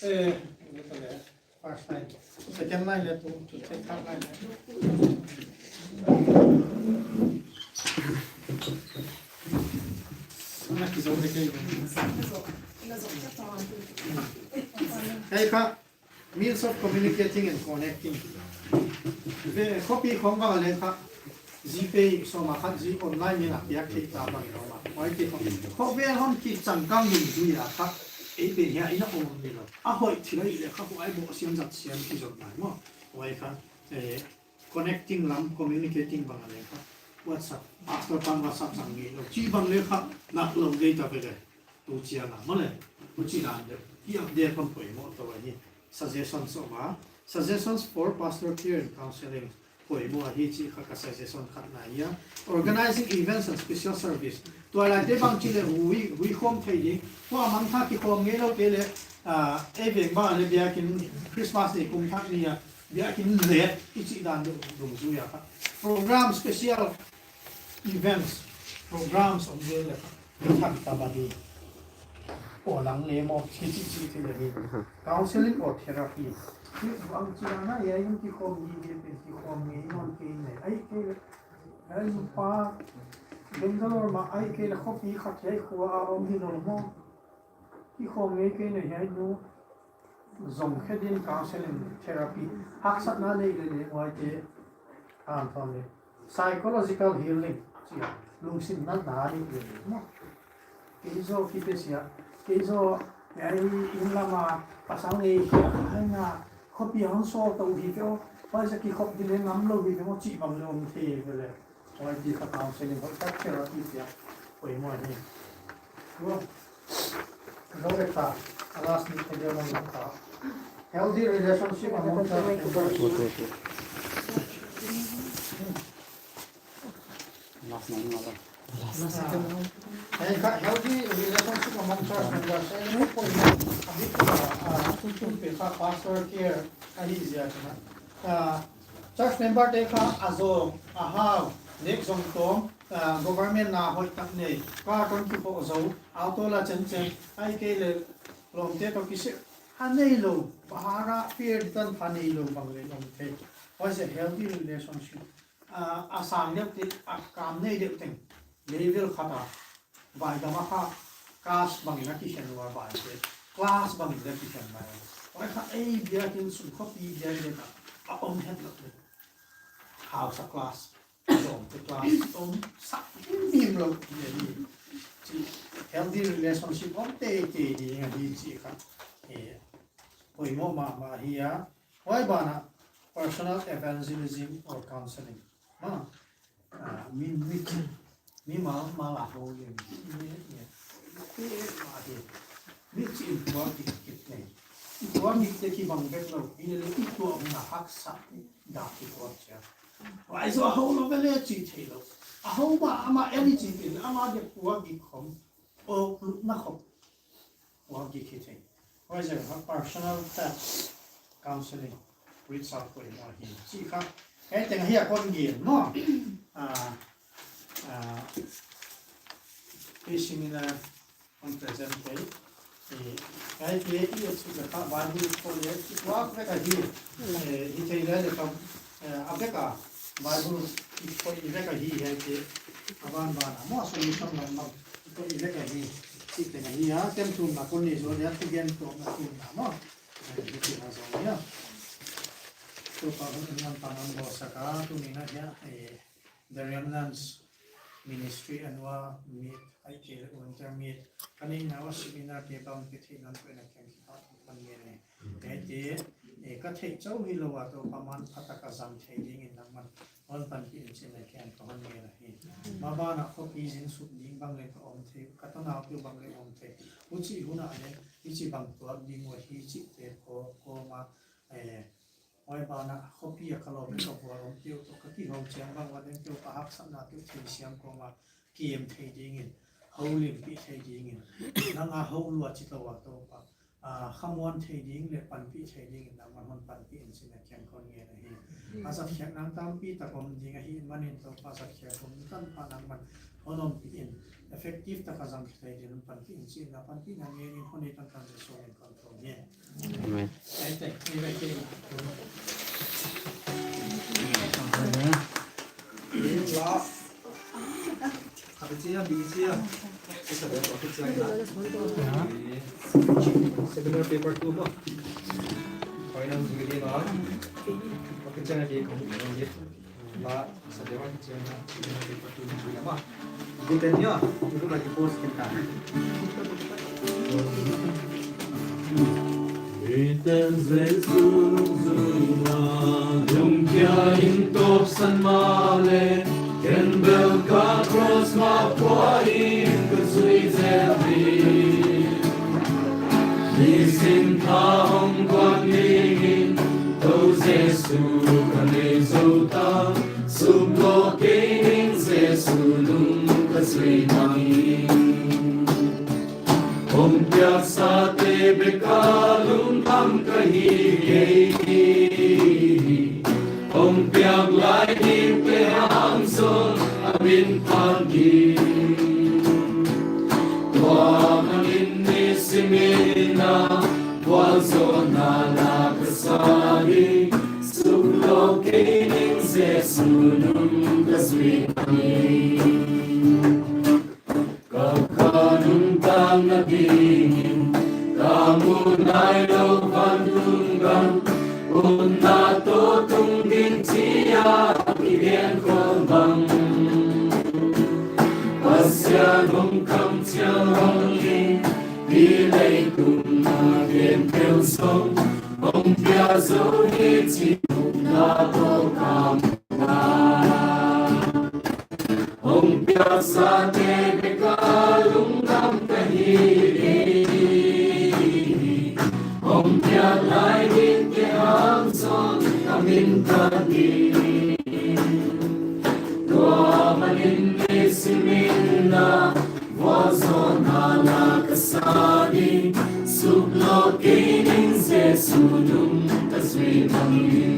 Eh, first line. Second line leh tu, tu check third line leh. Ana kizom de kei. Kei kha, means of communicating and connecting. Ve, khopi khong bang a leng kha, GPay sawm a khat zi online in a piak theih ta bang in a om a. Huai te khong. Khovel hon kichangkang dungzui a kha, ei pen hiai in a om ni lou. A hoih thil a hih leh kha, huai bawh siam zat siam kizom ngai maw. Huai kha, eh, connecting lam, communicating bang a leng kha. WhatsApp, pastor pan WhatsApp zang ngei lou. Chi bang leh kha, nak lou dei ta ve leh. Tu chiang a, maw leh. Huchi dan deuh. Ki update kon poimoh toh ahi. Suggestions om a. Suggestions for pastor care and counseling. Poimoh ahi chih kha ka suggestion khat na hia. Organizing events and special service. Tuailai te bang chi leh hui, hui khawm thei ding. Huai mangtha kikhawm ngei lou kei leh, ah, ei veng bang leh biakinn Christmas ni kum thak ni a. Biakinn leh, i chih dan deuh dungzui a kha. Program special events, programs om zel leh kha. Thak ta badi. Aw lang leh maw, chi chi chi chi leh ni. Counseling or therapy. Chi bang chi na na, hiai in kikhawm ni ve pen kikhawm ngei nawn kei leh. Ahihkeileh. Hiai nupa. Bangalore mah ahihkeileh khopi khat hiai khua a om hi lou maw. i khong ngei kei nei hiai nu, zong khe din counseling therapy. Haksatna nei leh leng huaite, a, thon le. Psychological healing, chia. Lungsim natna nei leh leng maw. Kei zaw kipe sia. Kei zaw, hiai inn lama pasal nei khia, hai na, khopi hong sawl tou hi kei o. Huai zaw kikhop di leng ngam lou hi kei maw, chih bang leng om thei ve le. Huai di kha counseling hoih tak therapy sia. Poimoh hi. Go. Go le ta. Last ni te dia mang ta. Healthy relationship among church members. Wait, wait, wait. Last name wala. Last name. Ah. He kha healthy relationship among church members. He ni ko ni. Abi ko, ah, tu tu pe kha pastor care ahi ziak na. Ah, church member te kha a zong, a hau, lek zong tawm, ah, government na hoih tak nei, car kon kipoh zou, auto la chen chen, ahihkeileh lawmte toh kisem, a neilou, bahara, fear di tan pha neilou bang leng om thei. Huai zen healthy relationship. Ah, a sang deuh te, a kam nei deuh teng. Level khat a. Vai dam a kha, class bangin a kikhen ua vai te. Class bangin a kikhen mai. Huai kha ei biakin sung khopi biakin a, a om het lou le. Hausa class, zong te class, om sak himhim lou le ni. Chi healthy relationship om teitei ding ahi chi kha. Eh, poimoh mahmah hi a. Huai banah personal evangelism or counseling. Ma, ah, mi, mi, mimal mal a hou leng. Mi, mi, mi, ah, hi. Mi chi in tuak dik kit nei. I tuak dik te kibang bek lou. I le i tuak mi na haksa. Dak ki tuak chia. Huai zaw a hou lou ve le chi thei lou. A hou ba ama any chi te ama de tuak dik khong. O, na khop. Huai ki khi thei. Huai zen kha personal touch counseling, reach out ko i mo hi. Chi kha. Hei teng hi a kon gen maw. Ah, ah, hei seminar kon present kei. Eh, hei te i a chi kha Bible ko le, i tuak vek ahi. Eh, i thei le le kha, eh, a vek a Bible i ko i vek ahi hei te. A ban ban a maw solution lam lam. Ko i vek ahi, chih teng ahi a, tem tum na kon ni zo dia, tu gen tum na tum na maw. Eh, hi ti na zo dia. Toupa hun in lam pan an bo saka, tuni na dia, eh, The Remnants Ministry annual meet, ahihkeileh winter meet, ka neihna ua seminar te bang pe thei nan pe na kem ki pa tu pan ngen ne. Huaite, eh, ka theih chauh hilou a Toupa manpha taka zang thei dingin nangman hon panpih in chi'n leng ken ka hon ngen ahi. Ma banah khopi zin suk ding bang leng ka om thei, ka tanau te bang leng om thei. Huchi hun ah leng, hichi bang tuak ding uh ahi chih te ko, koma, eh, huai banah khopi a ka lawm leh ka vual om te uh toh ka kihou chiang bang ua leng Toupa haksatna te uh theisiam koma, kiem thei dingin, houlimpih thei dingin, nang a hou lua chi tou a Toupa. Ah, khamuan thei ding leh panpih thei dingin nangman hon panpih in chi'n leng ken kon ngen ahi. A zatkhiak nang tampi tak om ding ahihmanin Toupa zatkhiak hun tanpha nangman hon ompih in effective taka zang thei dingin panpih in chi'n leng panpihna ngen in hon nei tantan Jesu min kon thum hi. Amen. Ai te, ni bai te. Last. Apa sia, apa sia? Kita dah apa sia? Seminar paper two ba? Final video ba? Apa sia dia kamu ni? Ba, seminar paper two ni ba? Depend ya, itu lagi post kita. Iten Jesu lungzui a, lungkia in tawpsan mahleh, ken bel ka cross mah pua in ka zui zel hi. Nisin ka hong kuan dingin, Tou Jesu ka nei zou ta, suk lou kei ning Jesu nung ka zui mah in. Hong piaksate bek a lungkham ka hi kei. Hong piak lai dingte hang zong a min phan ding. Tua manin nisimin a vualzawlna la ka sa ding. Suk lou kei ning Jesu nung ka zui ding. Ka kha nuntakna dingin, Tun na to tung din chia i gen khol bang. Pasian hong kam chiang hong in, i lei tung na gen tel song, hong pia zo hi chi na to kam na. Hong piak sa te bek a lungdam ka hi. Hong piak lai ding te hang zong ka min ka hi. Tua manin ni simin na, vua zong na la ka sa ding. Suk lo kei ning Jesu nung ka zui bang in.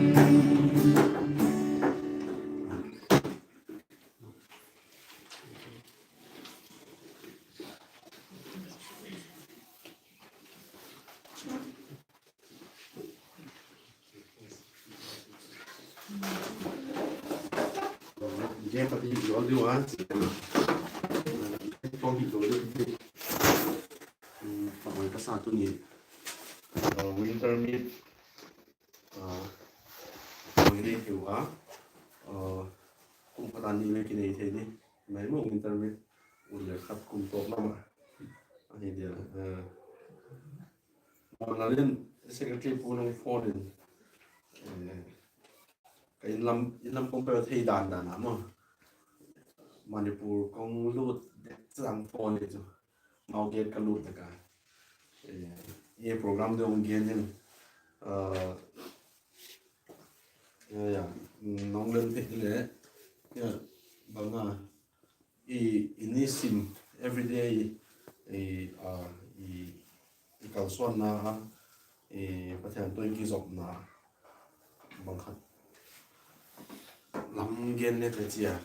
Game pati zol di wan. Kong hi zol di. Hmm, pangoi ka sa tu ni. Uh, winter meet. Ah, kong ni hiu a. Ah, kum khat a ni leh kinei thei ni. Mai mo winter meet. Un leh khat kum tawp lam a. Ahi dia. Ah, Mawlalen secretary pu nong phone in. Eh, ka inn lam, inn lam kong pe thei dan dan a mo. Manipur kong lut dek chang phone in chu. Mau gate ka lut dek a. Eh, i program deuh hong gen in. Ah, ya, ya. Mm, nong len thei leh. Ya, bang a. I, i ni sim everyday, i, ah, i, i kalsuanna, i Pathian toh i kizopna, bang khat lam gen leh ka chi a,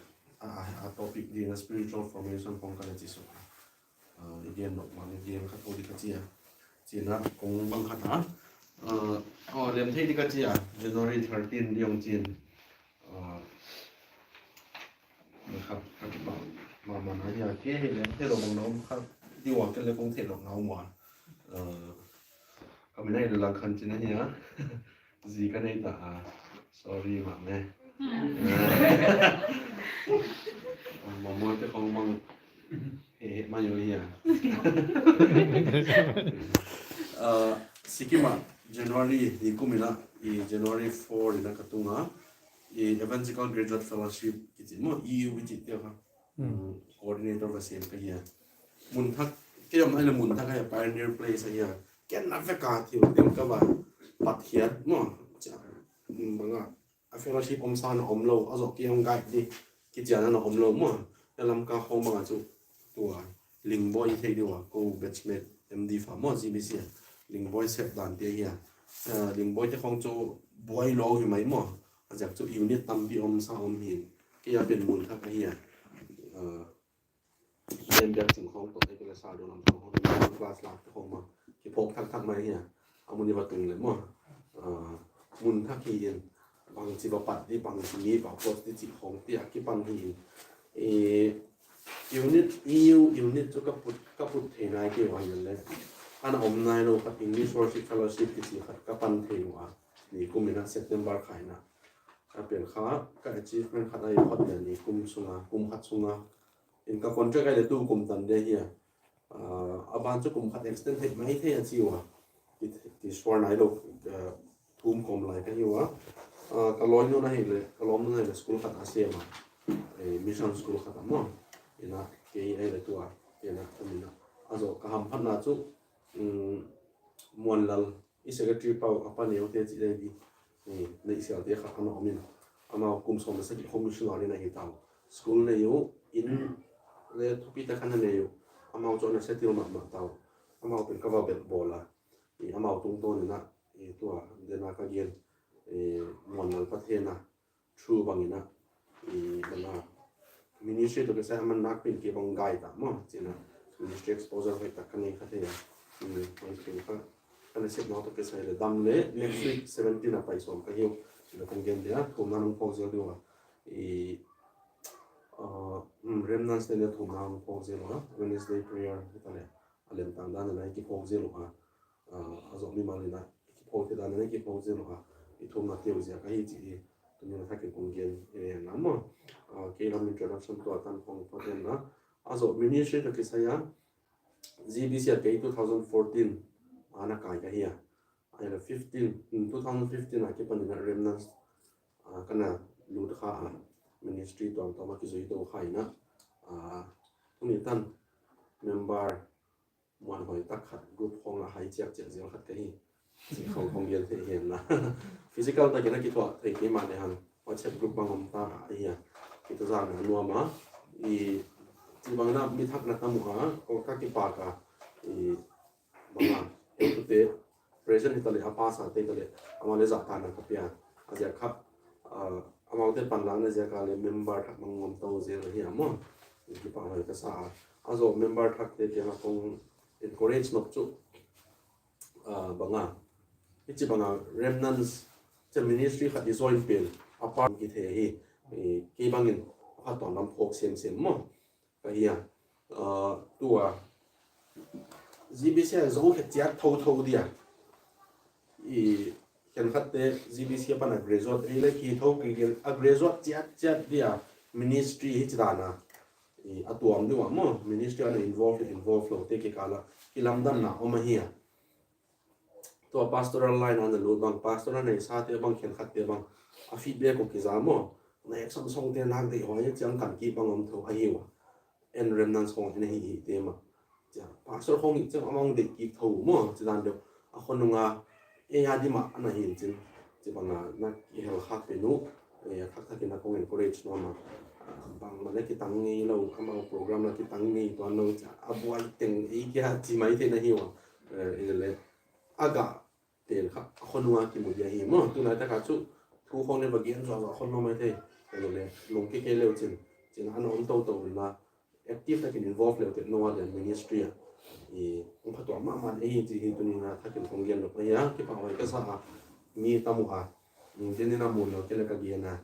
a, a, a topic ding a spiritual formation khong ka leh chi suk a. Ah, i gen nok mang i gen khat ko di ka chi a. Chi na kong bang khat a. Ah, oh, lem thei di ka chi a. January thirteen di hong chin. Ah, Kha, kha, ma, ma, ma, na hia, ke he le, he lo bang nom kha, di wa ke le kong the lo na wa. Eh, ka mi na i lang khan chin a hia. Zi ka nei ta a. Sorry, ma me. Hmm. Eh, ma mo te kong bang. He, he, ma yo hia. Eh, Sikkim a, January, i kum ina, i January four ina ka tung a. I Evangelical Graduate Fellowship kichi mo, E U kichi te kha. Hmm. Mm, coordinator va sem ka hia. Mun thak, ke om ai le mun thak a hia, Pioneer Place a hia. Ken na ve ka thiu ding ka va pat hiat mo. Cha, mm, bang a, a fellowship om sa na om lou, a zo ki om guide di, kichi ana na om lou mo. Ya lam ka hong bang a chu tua. Lingboi thei di ua, ko batchmate M D fa mo, G B C a. Lingboi sep dan te hia. Eh, Lingboi te khong chu buai lou hi mai mo. A ziak chu unit tampi om sa om hi. Kei a pen mun thak a hia. Eh, pen biak ching khong toh te kei le sa do lam khong khong class lak te khong ma. Ki phok thak thak mai hia. A mun i va tung le mo. Eh, mun thak hi in. Bangchi va pat di, bangchi mi va post di chi khong te a kipan hi. Eh, unit, E U unit chu ka put, ka put thei nai kei ua hi le. Ana om nai lou khat English Worship Fellowship kichi khat ka pan thei ua. Ni kum ina September kha ina. Ka pen kha, ka achievement khat ahi phot le ni kum sunga, kum khat sunga. In ka contract ai le tu kum tan de hia. Ah, a ban chu kum khat extend thei mai thei a chi ua. Ki, ki sure nai lou, ah, thum kom lai ka hi ua. Ah, ka lawm nu na hi le, ka lawm nu na hi le school khat a sem a. Eh, mission school khat a mo. Ina, kei ai le tua, kei na, ka mi na. A zo, ka hamphatna chu, mm, Muanlal, i secretary pau, a pa neu te chi dai di. Eh, nei sial te khat ana om in. Amau kum sawm le sagih khong missionary na hi tau. School nei u, in le thupi ta khan nei u. Amau chu ana settle mahmah tau. Amau pen ka va bel bawl a. I amau tungtawn ina, i tua, dena ka gen, i Muanlal Pathen a, through bang ina, i bang a, ministry toh kisai aman nak pen kei bang guide ta mo, china, ministry exposure hoih tak ka nei kha thei a, i, hoih thei kha, ka na sep nau toh kisai le dam le, next week seventeen a pai sawm ka hi uh, china kong gen dia, thumna nong phawk zel di ua, i, uh, mm, remnants te le thumna nong phawk zel ua, Wednesday prayer, hi ta le, a lemtang dan a na i kiphawk zel ua, ah, a zawh mimal in a, i kiphawk thei dan a na i kiphawk zel ua, i thumna te uh ziak ahi chih hi tuni'n a thak in kong gen e na maw. Ah, kei lam introduction tua tan kong pha den na. A zoh ministry toh kisai a, G B C a kei two thousand fourteen a na kai ka hi a. Ai la fifteen, mm, two thousand fifteen a kipan in a remnants, ah, ka na lut kha a, ministry tuamtuam a kizui tou kha in a. Ah, tuni tan member muanhuai tak khat group khong a hai chiakchiak zel khat ka hi. Chih khong kong gen thei hi na. Physical takin a kithuah thei kei mah lehang WhatsApp group bang om ta ahi a. Kituahzakna nuam a. I, chibang na mi thak na tam ua, ko ka kipak a. I, bang a, heutute present hi ta leh, a pasa te ta leh, amau leh zahtakna ka pia. A ziak kha, ah, amaute panlakna ziak a leh member thak bang om tou zel ahi a maw. I, kipahhuai ka sa a. A zoh member thak te kiang a kong encourage nop chu, ah, bang a, hichibang a remnants chih ministry khat i join pen a part kithei hi. I, kei bang in a phat tuam lam phawk semsem maw ka hi a. Ah, tua G B C a zou khe chiat thouthou dia. I, khenkhat te G B C a pan a graduate ei leh ki thou kei gel a graduate chiat chiat dia ministry hichi dan a. I, a tuam deuh a maw, ministry a na involve, involve lou te kikal a kilamdanna om ahi a. Tua pastoral line a na lut bang, pastor a neisa te bang, khenkhat te bang, a feedback uh kiza maw. Na action song te nak deih huai chiang kan ki bang om thou ahi ua. En remnants khong en hi hi te mah. Chia, pastor khong hi chiang amau deih kik thou maw, chi dan deuh. A khonung a, ei a di mah ana hi in chin. Chibang a na kihel khak pen uh, eh, thak thak in a kong encourage nuam a. Bangmah leh kitang ngei lou, amau program leh kitang ngei tuan lou chia, a buai teng ei kia chi mai thei na hi ua. Eh, i leh, a gah pen kha, a khonung a kimu dia hi maw, tulai tak a chu, thu khong leh va gen zuahzuah khong lou mai thei. I leh, lungke kei leu chin, chin a na om toutou in a, active takin involve leu te nou a den ministry a. I, hong phatuam mahmah ei hi chih hi tuni'n a thak in kong gen nop ahi a, kipahhuai ka sa a, mi tam ua. Mm, tuni in a mun lou kei leh ka gen a.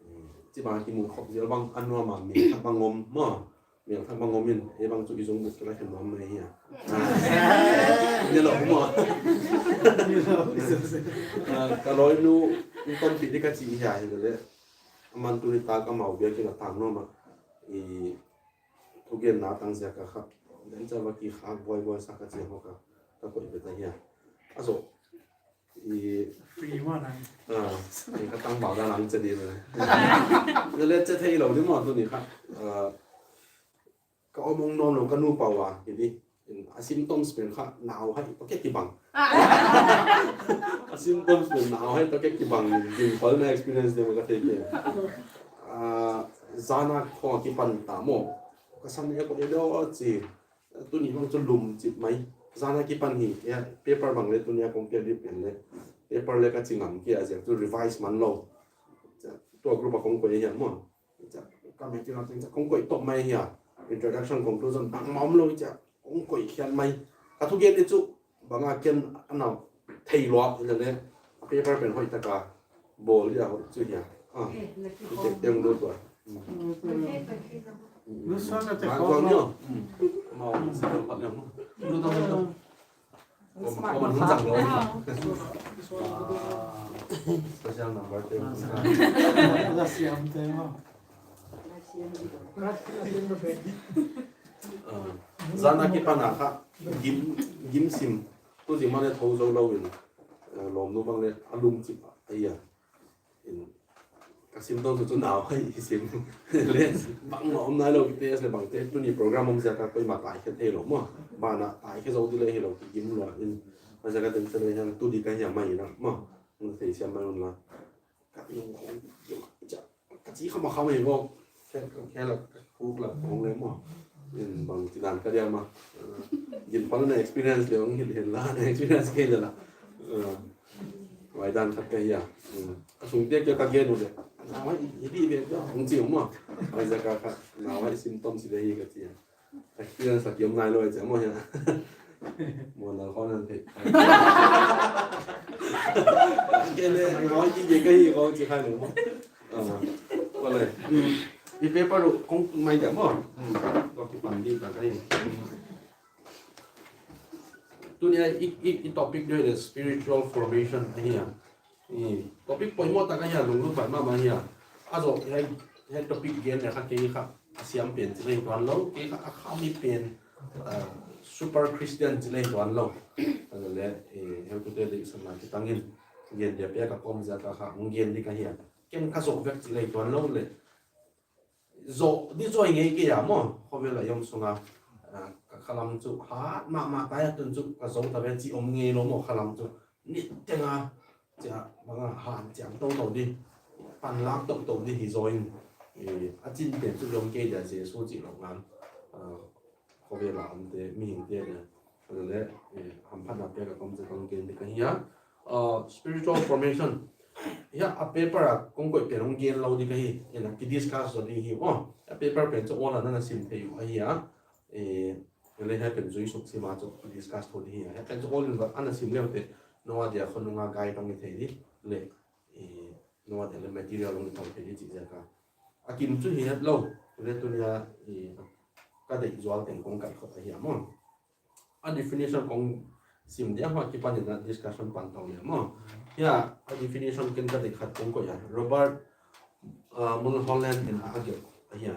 Mm, chibang kimu khop zel bang a nuam a, mi thak bang om maw. Mi thak bang om in, ei bang chu i zong buk kei leh khen nuam mai hi a. Ah, ni lou maw. Ah, ka lawinu, i kon pi di ka chi hi a hi leh. Aman tuni tak amau biakin a tang nuam a. I, thugenna tang ziak a kha, dan cha va kikhak buaibuai sa ka chi hawk a, ka koih ve ta hi a. A zoh. I, free maw na. Ah, i ka tang bau dan ang che di le. Leh che thei lou di maw tuni kha. Ah, ka om ong nuam lou ka nupa ua, hi di. A symptoms pen kha, nauhai toh kibang. A symptoms pen nauhai toh kibang, din pal na experience de maw ka thei kei. Ah, zan a khong kipan ta maw. Ka sam e ko e do chi. Tuni bang chu lum chip mai. Zan a kipan hi, ya, paper bang leh tuni a kong pia di pen leh. Paper leh ka chi ngam kei a ziak chu revise man lou. Tua group a kong koih hi a maw. Chia, ka material teng chia, kong koih top mai hi a. Introduction, conclusion, bangmah om lou chia, kong koih khiat mai. Ka thugen di chu, bang a ken ana thei lua, i leh leh. A paper pen hoih tak a bawl dia hoih chu hi a. Ah, i tek teng lut ua. Lu suan na te bang khawng zuang lo. Ni o. Hmm. Mau, si lo pat leng. Lu tang, lu tang. Kong, kong hun zang lo. Ah, special number te. La siam te maw. Ah, zan a kipan a kha, gim, gim sim. Tu zing mah leh thou zou lou in. Eh, lawmnu bang leh a lum chip a, ai a. In, ka sim tawh chu chu nauhai i sim. Leh, bangmah om nai lou, test leh bang te, tuni program om ziak a koimah tai khe thei lou maw. Banah tai khe zou di leh hi lou, kigim lua in. Huaiziak a teng chin leh hiam, tu di ka hiam mai na maw. Hong thei siam mai un la. Ka lungkham, ka chi kha ma kha mai maw. Khe, khe la, ka khuk la, khong leh maw. In bang chi dan ka dia maw. Gin pal na experience leh hong hil hil la, na experience kei leh la. Huai dan khat ka hi a. A sung te kia ka gen u leh. Nauhai, i di ve ka, hong chi maw. Huaiziak a kha, nauhai symptom si leh hi ka chi a. Experience a kiom nai lou ai chi maw hia. Maw na khon an thei. Ke leh, nauhai ki ge ka hi kong chi khai lou maw. Ah, ko leh. Hmm. I paper uh kong mai dia maw. Hmm. Ko kipan di ta ka hi. Hmm. Tuni a i, i, i topic deuh leh spiritual formation ahi a. I, topic poimoh tak ahi a, lunglut baih mahmah ahi a. A zoh, hiai, hiai topic gen leh kha kei kha a siam pen chih leng tuan lou, kei kha a khami pen, ah, super Christian chih leng tuan lou. A zoh leh, eh, heutute deihsakna kitangin gen dia pia ka kom ziak a kha, hong gen di ka hi a. Ken ka zoh vek chih leng tuan lou leh. Zoh di zaw ngei kei a maw, khovel a i om sung a, ah, ka khalam chu hat mahmah ta a, tun chu ka zou ta ve chih om ngei lou maw, khalam chu. Niteng a, chia, bang a, han chiam toutou di, panlak toutou di hi zaw in, eh, a chin pen chu i om kei dia Jesu chih lou ngal, ah, khovel a omte, mihingte dia. A zoh leh, eh, hamphatna pia ka kom ziak a hong gen di ka hi a. Uh, spiritual formation. Hiai a paper a kong koih pen hong gen lou di ka hi. Hiai a ki discuss zaw di hi. Oh, a paper pen chu all in ana sim thei uh ahi a. Eh, leh hiai pen zui suk sim a chu ki discuss thou di hi a. Hiai pen chu all in ana sim le uh te. Nou a dia khonung a guide hong hi thei di. Leh, eh, nou a dia leh material hong hi thei di chih ziak a. A kim chu hi het lou. Leh tuni a, eh, ka deih zual teng kong kai khop ahi a maw. A definition kong sim dia, huai akipan in a discussion pan tou leh maw. Hiai a definition ken ka deih khat kong koih a. Robert, uh, Mulholland in a gelh ahi a.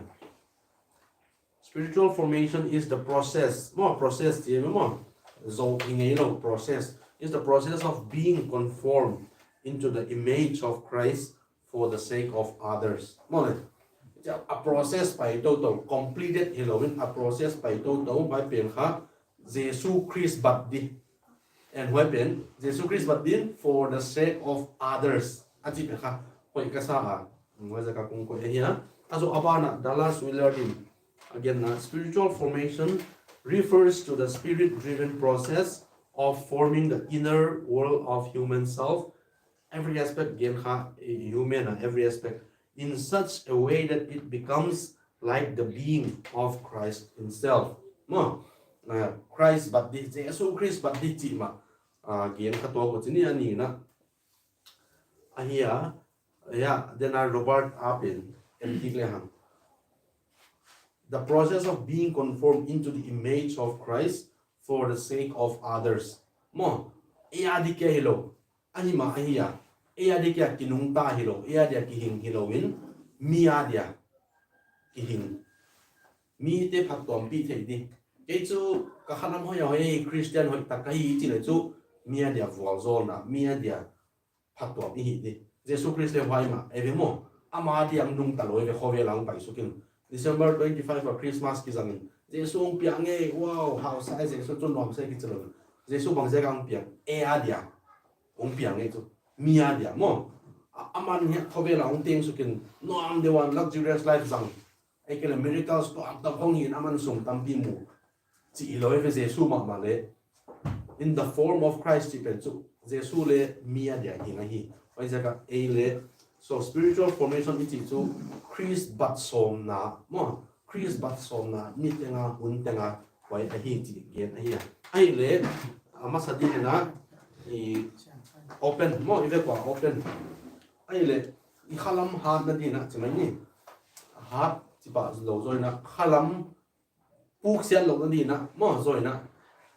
Spiritual formation is the process. Maw, process chi maw. Zou hi ngei lou, process. Is the process of being conformed into the image of Christ for the sake of others. Maw leh. A process pai toutou, completed hi lou in a process pai toutou, pai pen kha Jesu Christ bat di. And huai pen, Jesu Christ bat din for the sake of others. A chih pen kha, hoih ka sa a. Huai ziak a kong koih ahi a. A zoh a ban a Dallas Willard in. Again, uh, spiritual formation refers to the spirit-driven process of forming the inner world of human self, every aspect, gen kha, eh, human, uh, every aspect, in such a way that it becomes like the being of Christ himself. Maw, uh, Christ bat di, Jesu Christ bat di chih mah, uh, gen kha tou ko chih ni a ni na. Ahi a, ya, then a Robert apan, en tik lehang. The process of being conformed into the image of Christ for the sake of others. Maw, ei a di kia hi lou, ahi mah ahi a. Ei a di kia kinungta hi lou, ei a dia kihing hi lou in, mi a dia kihing. Mite phattuampih theih di. Kei chu ka khalam hoih a hoih, Christian hoih tak ka hi chih leh chu, mi a dia vualzawlna, mi a dia phattuam i hih di. Jesu Christ leh huai mah, ei ve maw. Ama dia nungta lou ei ve, khovel a hong pai suk in. December twenty-five a Christmas kizang in. Jesu hong piang e, wow, hausa e, Jesu chu nuam se kichi lou. Jesu bang ziak a hong piang, ei a dia hong piang e chu. Mi a dia maw. A, aman hiai khovel a hong teng suk in, nuam deuh a luxurious life zang. Ei kei leh miracles tuamtuam hong hi in aman sum tampi mu. Chih hi lou ei ve, Jesu mahmah leh. In the form of Christ chih pen chu, Jesu leh mi a dia hing ahi. Huai ziak a ei leh, so spiritual formation i chih chu Christ bat sawmna, maw, Christ bat sawmna, niteng a, hun teng a, huai ahi chih gen ahi a. Ahihleh, a masa ding in a, i open, maw, i vek ua open. Ahihleh, i khalam hatna ding in a, chi mai ni. Hat, chih pah lou zaw in a, khalam puksiat louhna ding in a, maw, zaw in a.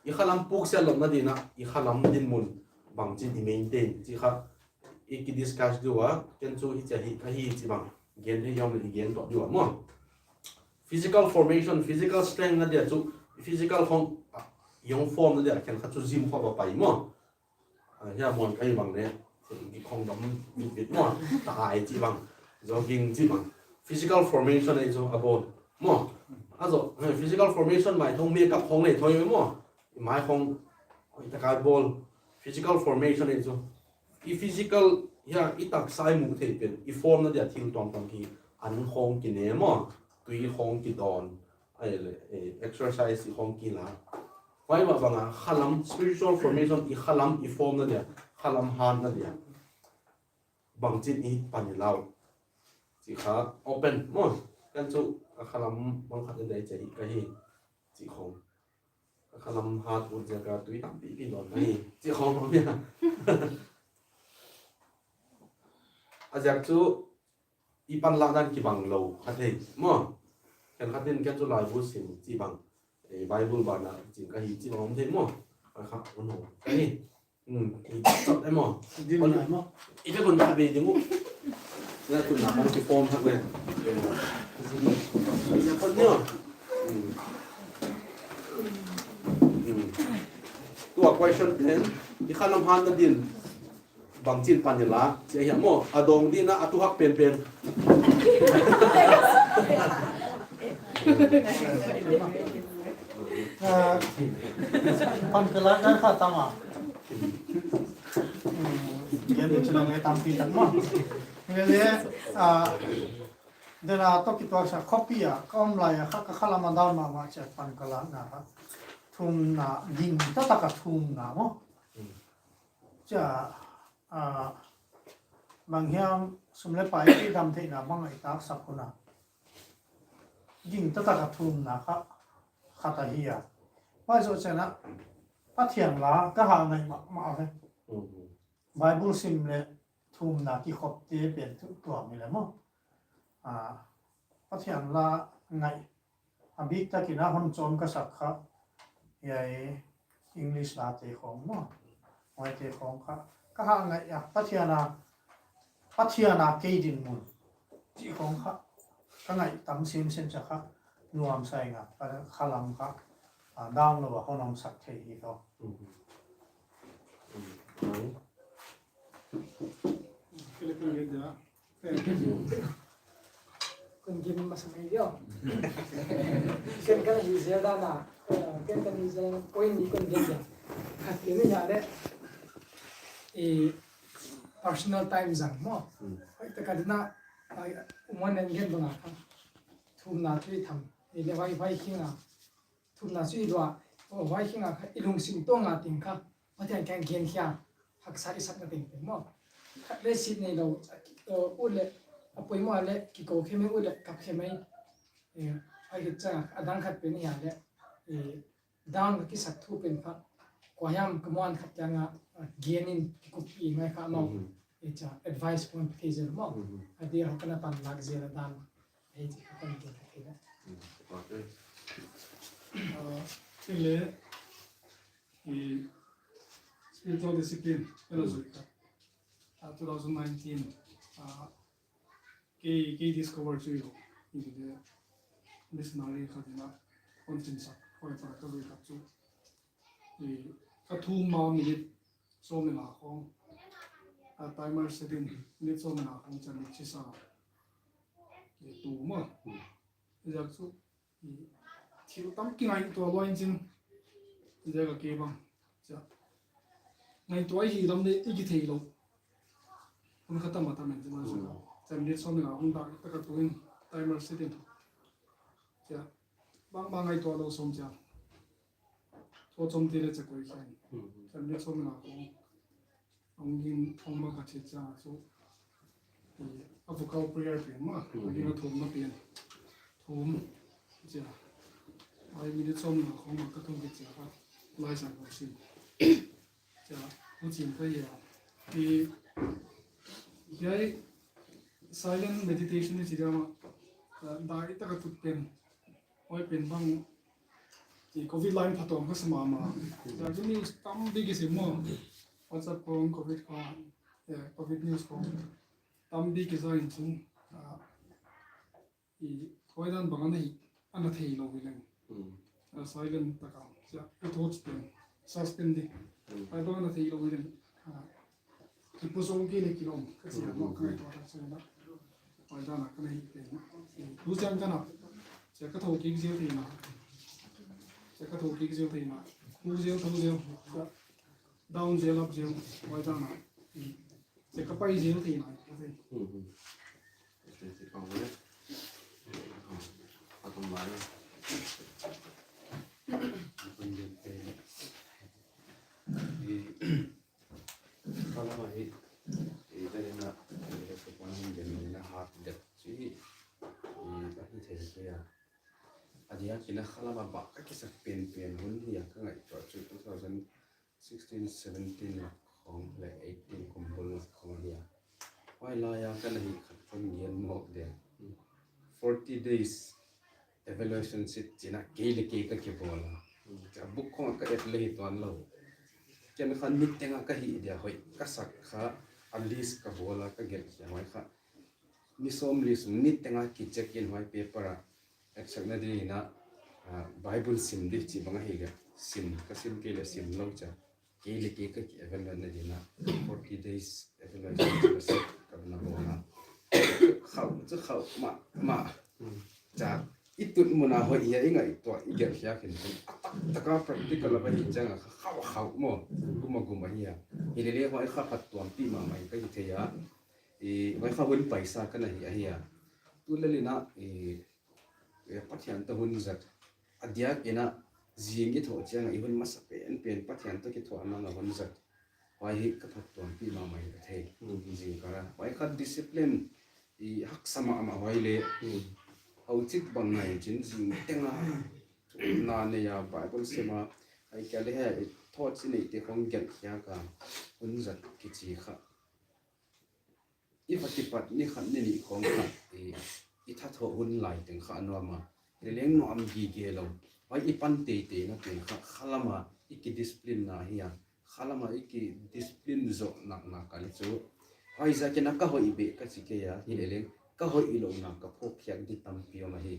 I khalam puksiat louhna ding in a, i khalam dinmun bangchin i maintain chih kha i ki discuss di ua, ken chu hichi a hi ka hi chih bang gen thei om leh i gen tuah di ua maw. Physical formation, physical strength na dia chu, physical khong, ah, i hong form na dia khenkhat chu gym khong va pai maw. Ah, hiai muan ka hih bang leh, i khong dam vitvit maw, tai chih bang, jogging chih bang. Physical formation ei chu a bawl maw. A zoh, eh, physical formation mai thong makeup khong leh thoi maw. I mai khong, hoih tak a bawl. Physical formation ei chu. I physical, hiai, i taksa i muh theih pen, i form na dia thil tuamtuam ki, an khong ki ne maw, tui khong ki dawn. Ahihleh, eh, exercise i khong ki la. Huai mah bang a, khalam, spiritual formation i khalam i form na dia, khalam hatna dia. Bangchin i pan i lau. Chih kha open, maw. Ken chu, ka khalam bang khat i dai chih ka hi. Chih khong. Ka khalam hat ut ziak a tui tampi ki dawn ka hi. Chih khong khong ia. A ziak chu, i panlak dan kibang lou kha thei maw. Khenkhat in ken chu laibu sim chih bang, eh, Bible ban a ching ka hi chih bang om thei maw. Ka kha un hong ka hi. Hmm. Stop emo. Din lai mo. Ita kon ka be ding mo. Na tu na kan ki form hak le. Ina kon nio. Hmm. Hmm. Tua question pen, i khalam han na din. Bangchin pan la, sia hiam mo. A dong din a, a tu hak penpen. Ah, pan ka la kan kha tama. Hmm, yan ni chila ngai tampi tak mo. Ngai le, ah, dena to ki to sa copy a, ka om lai a, ka, ka khalam a down mahmah chia pan ka la na kha. Thumna, ding ta ta ka thumna mo. Chia, ah, bang hiam sum le pai ki dam theihna bang i tak sak hun a. Ding ta ta ka thumna kha, khat ahi a. Huai zoh chiang a, Pathian la ka ha ngai mahmah ve. Mhm. Bible sim le thumna kikhop te pen tu tuam hi le mo. Ah, Pathian la ngai. A bik takin a hon chawm ka sak kha. Hiai English la te khong mo. Huai te khong kha. Ka ha ngai a, Pathian a, Pathian a kei dinmun. Chih khong kha. Ka ngai tam semsem chia kha. Nuam sa ing a, ka khalam kha. Ah, dang lou a hon om sak thei hi tho. Mhm. Mhm. Kele kele dia. Kon gen masa mai dia. Ken ka hi zel dan a, eh, ken ka hi zel point ni kon gen dia. Khat ni ya le. Eh, personal time zang mo. Hmm. Huai ta ka dina, ai, uman nen gen bang a kha. Thumna tui tham. Eh, le huai, huai khinga. Thumna chu i lua, oh, huai khinga kha, i lungsim tawng a ting kha, Pathian kiang gen khia, haksa i sakna tengteng mo. Khat le sit nei lou, a ki, uh, ut le, a poimoh le, kikou khe mai ut le, kap khe mai. Eh, a ki cha, a dang khat pen ya le, eh, dang ki sak thu pen kha, kua hiam ka muan khat kiang a, uh, gen in kikup i mai kha mo. Mhm. Eh, cha, advice pon pe thei zel mo. Mhm. A dia ho kana pan lak zel a dan. Hei, chi kha kan gen ka thei na. Hmm, okay. Uh, chile, i spiritual discipline, pela Hmm. zui kha. Uh, two thousand nineteen, uh, kei, kei discover chu i, i de missionary kha dina, kon chin sak, koi para ka zui kha chu. I, ka thum ma minute sawm le nga khong. A timer setting, minute sawm le nga khong chan ni chi sa. Ke tu ma. Hmm. Ziak chu, i, thil tam ki ngaihtuah lou in chin. Ziak a ke bang. Chia. Ngaihtuah hi lam le i ki thei lou. Hun kha tam a tam in chin ma sa. Hmm. Chan minute sawm le nga khong dak taka tu in timer setting. Chia. Bang bang ngaihtuah lou sawm chia. Tho chom ti le che koi khen. Hmm. Kan le chom na ko. Ong gin thong ma ka che cha so. I, a vocal prayer pen ma. Hmm. A gin a thum na pen. Thum. Cha. Ai mi le chom na ko ma ka thum ke cha ka. Lai sa ko sin. Cha. Huchiin ka hia. I, hiai silent meditation ni chi dia ma. Dai taka tut pen. Huai pen bang, i covid lai in phattuam ka sa mahmah. Zak chu news tampi ki sim maw. WhatsApp khong, covid khong, eh, covid news khong. Tampi ki zak in chin. Ah, i, huai dan bang ana hi, ana thei lou hi leng. Hmm. Ah, silent taka. Chia, i thoughts pen. Suspend di. Hmm. Huai bang ana thei lou hi leng. Ah, Kipu song ki le kilawm, ka chi a maw ka ngaihtuah tak chiang a. Huai dan a ka na hih pen. Tu chiang ka na. Chia ka thou kik zel theihna. Chia ka thou kik zel theihna. Pu zel, thou zel. Down zel, up zel. Huai dan a. Chia ka pai zel theihna. Ka thei. Hmm, hmm. Ka thei si kong le. A tum lai. A tum zel theihna. Khalam a hi, i, te na, i, te pon hin gen na hat det chi, i, ka hi thei kei a. A dia kina khalam a ba ka kisak pen pen hun hi a ka ngaihtuah chu two thousand sixteen seventeen lak khong le eighteen kum bul lak khong hi a. Huai lai a ka na hi khat chun gen mawk de. Forty days evaluation sheet china kei le kei ka kibawl a. Ka book khong ka et le hi tuan lou. Ken kha niteng a ka hih dia hoih ka sak kha, a list ka bawl a ka gelh khia huai kha. Ni sawmli sung niteng a ki check in huai paper a, et cetera ding in a, ah, Bible sim di chih bang ahi leh sim, ka sim kei leh sim lou chia. Kei leh kei ka ki evaluate na ding in a, forty days evaluation ka sak ka na bawl a. Khauh chu khauh mahmah. Chia, i tut mun a hoih hia i ngaihtuah i gelh khia khin chin. A taktak a practical a va hih chiang a kha khauh khauh maw. Gum a gum ahi a. Hilele huai kha phattuampih mahmah hi ka hi thei a. I, huai kha hun paisa ka na hi ahi a. Tu lel in a, i, i, Pathian toh hun zat. A diak in a, zing i thoh chiang a i hun masa penpen Pathian toh kithuahna a hun zat. Huai hi ka phattuampih mahmah hi ka thei. Mm. Zingkal a. Huai kha discipline i haksa mahmah huai leh. Mm. Hau chik bang ngai chin zing teng a. Na nei a Bible sim a. Ahihkeileh i thoughts i neihte khong gelh khia ka. Hun zat kichi kha. I va kipat ni khat ni nih khong kha. I, i thathoh hun lai teng kha a nuam a. Hileleng nuam gige lou. Huai i pan teitei na pen kha, khalam a i ki discipline na hi a. Khalam a i ki discipline zoh naknak a leh chu. Huaiziak in a ka hoih beh ka chi kei a, hileleng ka hoih louhna ka phawkkhiak di tampi om ahi.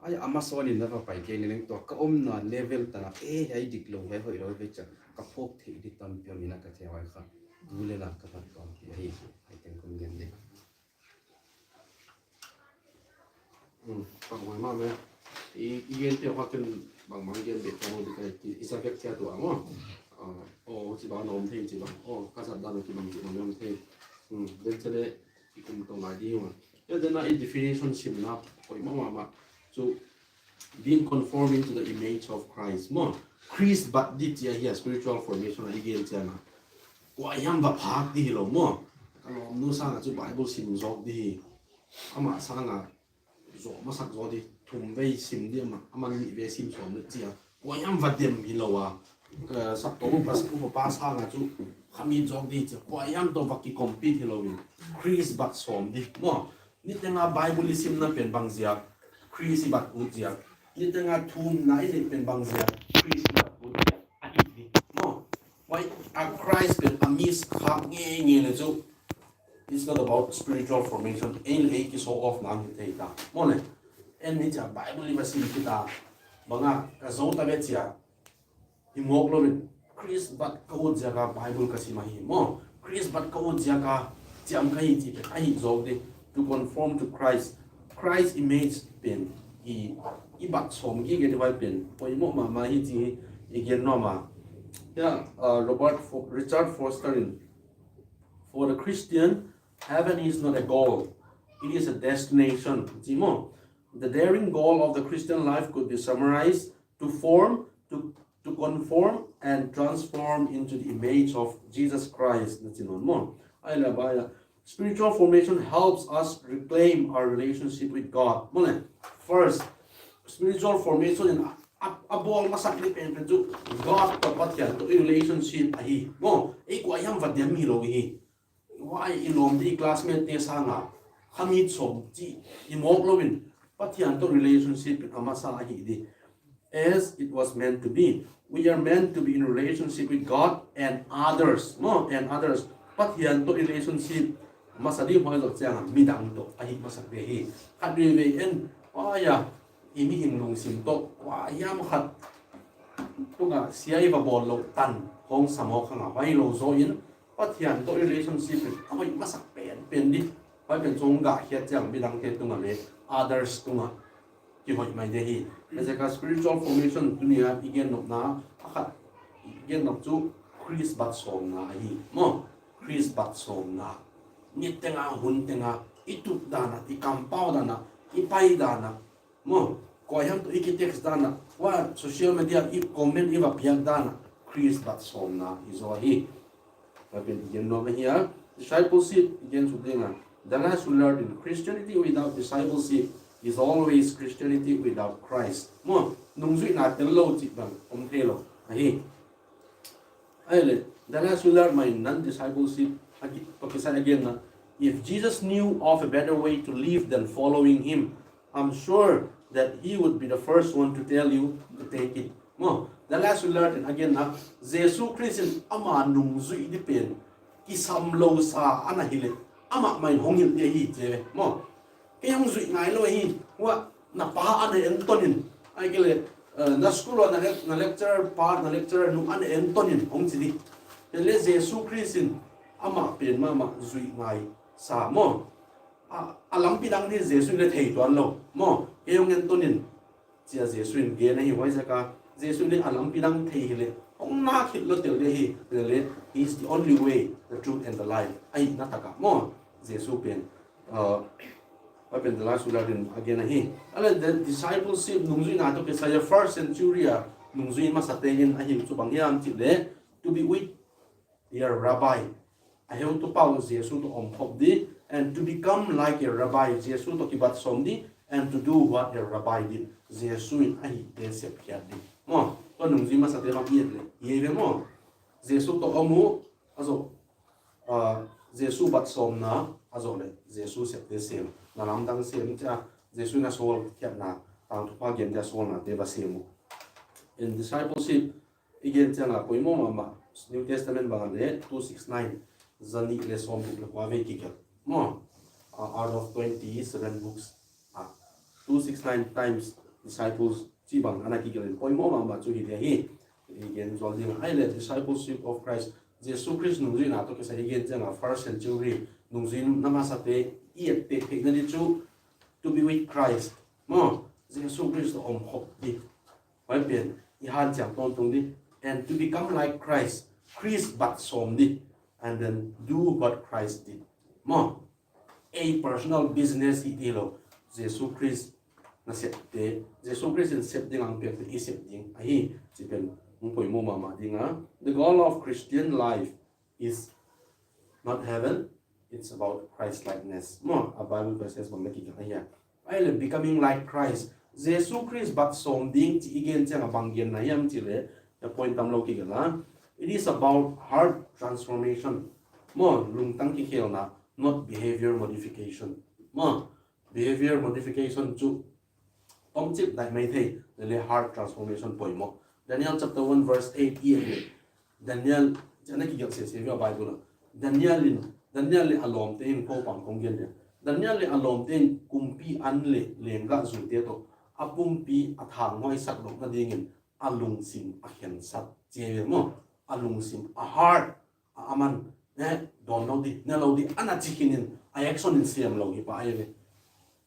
Huai a masa in na va pai kei leleng tua ka omna level tan a, eh, hiai diklou, hiai hoihlou ve chia, ka phawk theih di tampi om in a ka thei huai kha. Tu lel a ka phattuampih ahi, huai teng kon gen di. Hmm, pang huai mahmah e. I, i gente huai ken bangbang gen beh ka mo di ka i, i sa vek chia tua mo. Ah, oh, chi bang na om thei chi bang. Oh, ka zat dan ki bang ki bang om thei. Hmm, den chale i kum tong lai di mo. Ya, den a i definition sim na, poimoh mahmah. Chu, being conformed into the image of Christ. Mo, Christ bat di chia hi a spiritual formation a i gen chia na. Kuahiam va phak di hilou mo. Ka lawmnu sang a chu Bible sim zawk di hi. Amah sang a zoh masak zaw di, thum vei sim di amah, amah nih vei sim sawm leh chia. Kuahiam va dem hilou a. Eh, saptuam upa, upa sang a chu khamit zawk di chia. Kuahiam toh va ki compete hilou in. Christ bat sawm di. Mo, niteng a Bible i simna pen bang ziak. Christ i bat ut ziak. Niteng a thumna i neih pen bang ziak. Christ i bat ut ziak. A hih di. Mo, huai a Christ pen a miss khak ngeingei leh chu. It's not about spiritual formation. Ei leh ei ki show off na hi thei ta. Mo leh. En ni chia Bible i va sim kita. Bang a ka zou ta ve chia. Hi mawk lou in. Christ bat ka ut ziak a Bible ka sim ahi. Mo. Christ bat ka ut ziak a chiam ka hi chi pen. Ahi zawk di. To conform to Christ. Christ image pen. I, i bat sawm gige di huai pen. Poimoh mahmah hi chi i gen nuam a. Ya, uh, Robert Fo-, Richard Foster in For the Christian, heaven is not a goal, it is a destination. Chi mo, the daring goal of the Christian life could be summarized to form, to, to conform and transform into the image of Jesus Christ. Na chi nawn mo. Ai la ba ya. Spiritual formation helps us reclaim our relationship with God. Mo leh, first, spiritual formation in a, a, a bawl masak di pen pen chu God toh Pathian toh i relationship ahi. Mo, ei kuahiam va dem hilou hi. Huai i lawm di classmate te sang a, khamit sawm chi, i mawk lou in, Pathian toh relationship in a masa ahi di. As it was meant to be. We are meant to be in relationship with God and others. Mo, and others. Pathian toh relationship masa di huai zoh chiang a midang toh ahi masak di hi. Khat vei vei in, huai a, i mihing lungsim toh, huai hiam khat. Tung a sia i va bawl lou tan, hong sa mawk khang a, huai lou zaw in, Pathian toh relationship in a hoih masak pen pen di. Huai pen chu hong gah khiat chiang midang te tung a leh others tung a ki hoih mai di hi. Huaiziak a spiritual formation tuni a i gen nopna a khat, i gen nop chu Christ bat sawmna ahi. Mo, Christ bat sawmna. Niteng a, hun teng a, i tut dan a, i kampau dan a, i pai dan a, Mo, kuahiam toh i ki text dan a, huai social media i comment i va piak dan a, Christ bat sawmna hi zaw hi. Huai pen i gen nuam ahi a, discipleship i gen suk ding a. The less we learn in Christianity without discipleship is always Christianity without Christ. Mo, nungzuihna tel lou chih bang om thei lou ahi. Ai leh, the less we learn my non-discipleship, agi-, pakisai again na. If Jesus knew of a better way to live than following him, I'm sure that he would be the first one to tell you to take it. Maw, Dallas Willard in a gen a, Jesu Khrist in ama nungzui di pen kisam lou sa ana hileh, amah mah in hong hilh di ahi chi ve. Maw, kei hong zui ngai lou hi, huai na pa ana enton in, ahihkeileh, eh, na school a na lec-, na lecturer pa, na lecturer nu ana enton in hong chi di. Hileh Jesu Khrist in amah pen mahmah zui ngai sa maw. A, a lampi dang di Jesu in leng thei tuan lou. Maw, kei hong enton in, chia Jesu in gen ahi. Huaiziakin Jesu in a lampi dang thei hileh, hong na khit lou tel di ahi. Hileh, he is the only way, the truth and the life. Ahihna tak a maw, Jesu pen, uh, huai pen Dallas Willard in a gen ahi. Ahihkeileh discipleship nungzuihna toh kisai a first century a nungzui masate'n a hilh chu bang hiam chih leh, to be with their rabbi. A heutupa uh Jesu toh omkhop di, and to become like a rabbi, Jesu toh kibat sawm di, and to do what a rabbi did, Jesu in a hihte sep khiat di. Maw, tua nungzui masate bang i et leh, i et ve maw. Jesu toh om uh, a zoh, ah, Jesu bat sawmna, a zoh leh, Jesu septe sem, na lamdang sem chia, Jesu in a sawl khiatna, tangthupha gen dia sawlnate va sem uh. In discipleship, i gen chiang a poimoh mahmah, New Testament bang a leh two six nine, zanih leh sawmguk leh kua vei kigelh. Maw, uh, out of twenty-seven books, uh, two six nine times disciples chih bang ana kigelh in poimoh mahmah chu hi di ahi. I gen zual ding a, ahihkeileh discipleship of Christ, Jesu Khrist nungzuihna toh kisai i gen chiang a first century nungzuihna masate i et theihna di chu, to be with Christ. Maw, Jesu Khrist toh omkhop di. Huai pen, i hanciam tawntung di. And to become like Christ. Khrist bat sawm di. And then do what Christ did. Maw, ei personal business hi di lou. Jesu Khrist na septe, Jesu Khrist in sep ding a hong piakte i sep ding ahi. Chih pen, hong poimoh mahmah ding a. The goal of Christian life is not heaven, it's about Christ-likeness. Maw, a Bible verses bang leh kigelh ahi a. Ahihkeileh becoming like Christ. Jesu Khrist bat sawm ding chih i gen chiang a bang genna hiam chih leh, a point tam lou kigelh a. It is about heart transformation. Maw, lungtang kikhelna, not behavior modification. Maw, behavior modification chu tomchik dai mai thei, leh heart transformation poimoh. Daniel chapter one verse eight i et leh, Daniel, ana kigelh sese ve a Bible a. Daniel in, Daniel leh a lawmte'n kou pang kong gen dia. Daniel leh a lawmte'n kumpi an leh lenggah zute toh, a pumpi a thanghuaisak louhna dingin, a lungsim a khensat chi ve maw. A lungsim, a heart, a, a man, eh, dawn lou di, ne lou di, ana chi khin in, a action in siam lou hi pa ahi ve.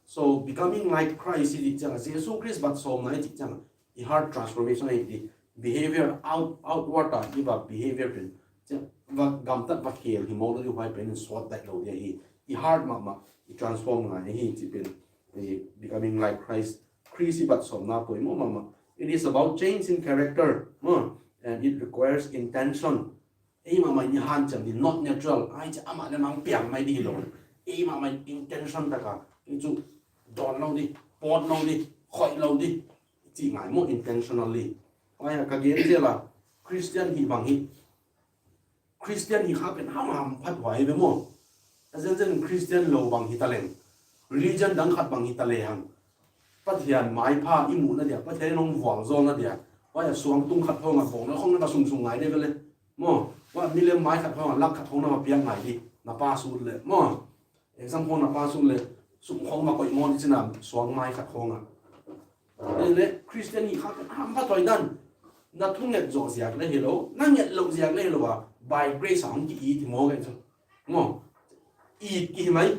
So, becoming like Christ i chih chiang a, Jesu Khrist bat sawmna i chih chiang a, i heart transformation ahi di, behavior out, outward a, i va behavior pen, chia, va gamtat va khel hi mawk lou di huai pen in sawt dai lou di ahi, i heart mahmah, i transform ngai ahi chih pen, i becoming like Christ, Khrist i bat sawmna poimoh mahmah. It is about change in character, maw, and it requires intention. Ei mahmah in i hanciam di, not natural. Ai chia amah leh mang piang mai di lou. Ei mahmah in intention tak a, ei chu dawn lou di, pawt lou di, khoih lou di, chih ngai maw intentionally. Huai a ka gen zel a, Christian hih bang hi, Christian hih kha pen hamham phathuai ve maw. A zenzen Christian lou bang hita leng, religion dang khat bang hita lehang, Pathian maipha i muhna dia, Pathian in hon vualzawlna dia, huai a suangtum khat khawng a bawngnakhawng na va sungsung ngai di ve leh. Maw, huai a milem mai khat khawng a lakh khat khawng na va piak ngai di, na pass ut leh. Maw, exam khawng na pass ut leh, sum khawng va koih maw di chihna, suang mai khat khawng a. Leh, leh, Christian hih kha pen hamham phathuai dan. Na thunget zoh ziak leh hilou, na nget louh ziak leh hilou a, by grace a hong ki-it hi maw ka chi. Maw, it ki hi mai,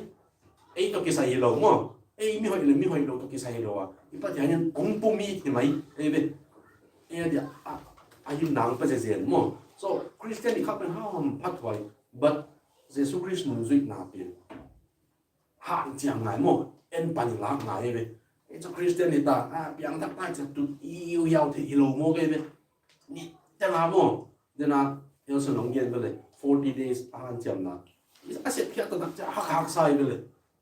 ei toh kisai hilou maw, ei mi hoih leh mi hoihlou toh kisai hilou a, i Pathian in hong pum it hi mai, ei ve. Ei a dia, a, a hih nang pa zenzen maw. So, Christian hih kha pen hamham phathuai, but Jesu Khrist nungzuihna pen hanciam ngai maw, en pan i lak ngai ve. Ei chu Christian hita, a, piangthak ta chia tut i u yau thei hilou maw ka ve. Ni, te la maw, dena, Nelson hong gen ve leh, forty days a hanciamna. A sep khiat tak chia hak hak sa ve leh.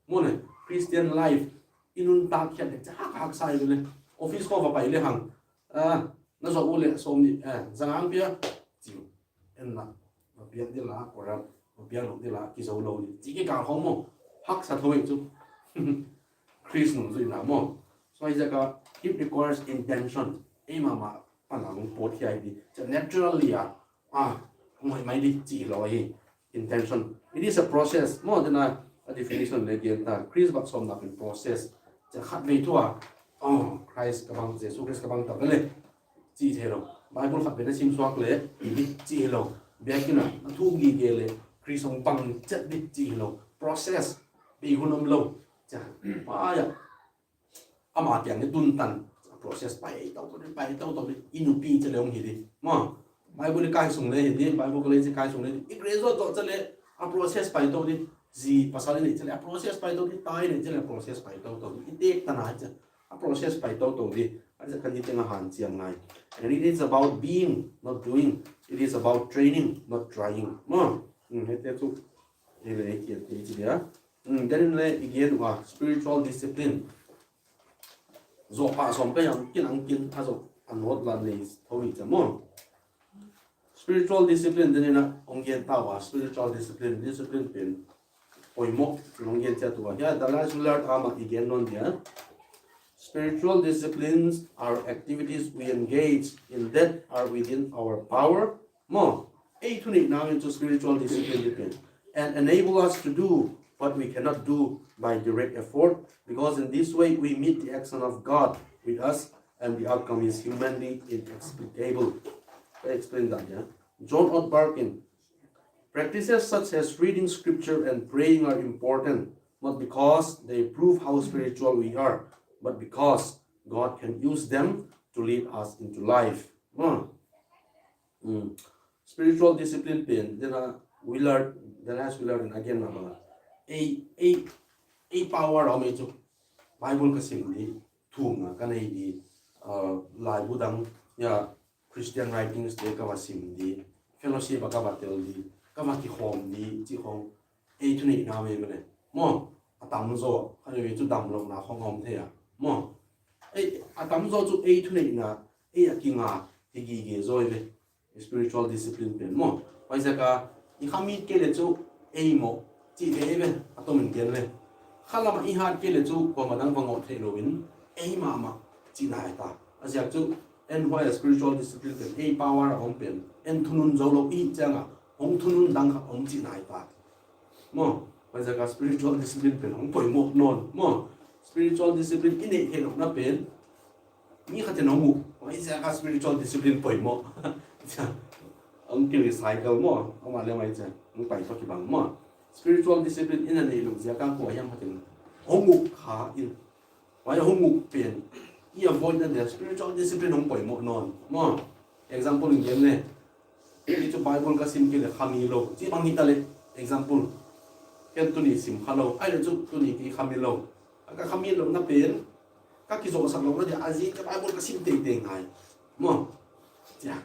Maw ne, Christian life, i nuntak khiat tak chia hak hak sa ve leh. Office khawng va pai lehang, a, na zoh uleh sawmnih, a, zang ang pia, chiu. En la, va piak di la, corrupt, va piak lou di la, kizou lou di. Chih kikal khawng maw, haksa thou ei chu. Khrist nungzuihna maw. So huaiziakin, it requires intention. Ei mahmah, pan a hong pawt hiai di. Chia naturally a, ah, hong hoih mai di chih hilou hi. Intention. It is a process. Maw, tena a definition leh gen ta. Khrist vak sawmna pen process. Chia khatvei thu a, oh, Christ ka bang, Jesu Christ ka bang ta ve leh chih theilou. Bible khat pen na sim suak leh, chih hilou. Biakinn a, na thuk gige leh, Khrist hong bang chet di chih hilou. Process. Bei hun omlou. Chia, pa ya. Ama kiang ni tun tan. Process pai tou tou di, pai tou tou di. I nupi chia leh hong hi di. Maw. Bible kai sung leh hi di, Bible college kai sung leh hi di. I graduate tou chia leh, a process pai tou di. Zi pasal i neih chia leh, a process pai tou di. Ta i neih chia leh, a process pai tou tou di. I tek tan a chia. A process pai tou tou di. A chia kan i teng a hanciam ngai. And it is about being, not doing. It is about training, not trying. Maw. Hmm, hete chu. Hile, hete, hete, hete, ya. Hmm, then le, i gen ua, spiritual discipline. Zo pa som ka yang kin ang kin, a zo, a not la nei, thou hi cha maw. Spiritual discipline, then ina, hong gen ta ua, spiritual discipline, discipline pen. Poimoh, hong gen chia tua. Hiai, Dallas Willard ama i gen nawn dia. Spiritual disciplines are activities we engage in that are within our power. Maw, ei thuneihna in chu spiritual discipline di pen. And enable us to do what we cannot do by direct effort, because in this way we meet the action of God with us, and the outcome is humanly inexplicable. I explain that, yeah? John Ortberg in, practices such as reading scripture and praying are important, not because they prove how spiritual we are, but because God can use them to lead us into life. Hmm. Hmm. Spiritual discipline pen, then a Willard, Dallas Willard in again na ba. Ei, ei, ei power om ei chu. Bible ka sim di, thumna ka nei di, uh, laibu dang, ya, Christian writings te ka va sim di, fellowship a ka va tel di, ka va kikhawm di, chih khong, ei thuneihna mai mene. Maw, a tamzaw, kha nei chu damlouhna khong om thei a. Maw, ei, a tamzaw chu ei thuneihna, ei a kinga, hi gige zaw ve. Spiritual discipline pen maw. Huaiziak a, i khamit kei leh chu ei maw, chih thei ve, a tomin gen ve. Khalam a i hat kei leh chu kuamah dang va ngoh theilou in, ei mahmah, chihna hi ta. A ziak chu, en huai a spiritual discipline pen, ei power a om pen, en thunun zoulou i chiang a, hong thunun dang kha om chihna hi ta. Maw, huaiziak a spiritual discipline pen hong poimoh nawn. Maw, spiritual discipline i neih theihlouhna pen, mi khat in hong uh, huaiziak a spiritual discipline poimoh. Chia, hong ki recycle maw, hong ma le mai chia, hong pai toh kibang maw. Spiritual discipline i na neihlouh ziak a kua hiam khat in hong uh kha in. Huai hong uh pen, i avoid na dia spiritual discipline hong poimoh nawn. Maw, example in gen le. Kei chu Bible ka sim kei leh khami lou. Chih bang hita leh, example. Ken tuni sim kha lou. Ai leh chu tuni kei khami lou. Ka khami louhna pen, ka kizohsak louhna dia, a zi ka Bible ka sim teitei ngai. Maw. Chia.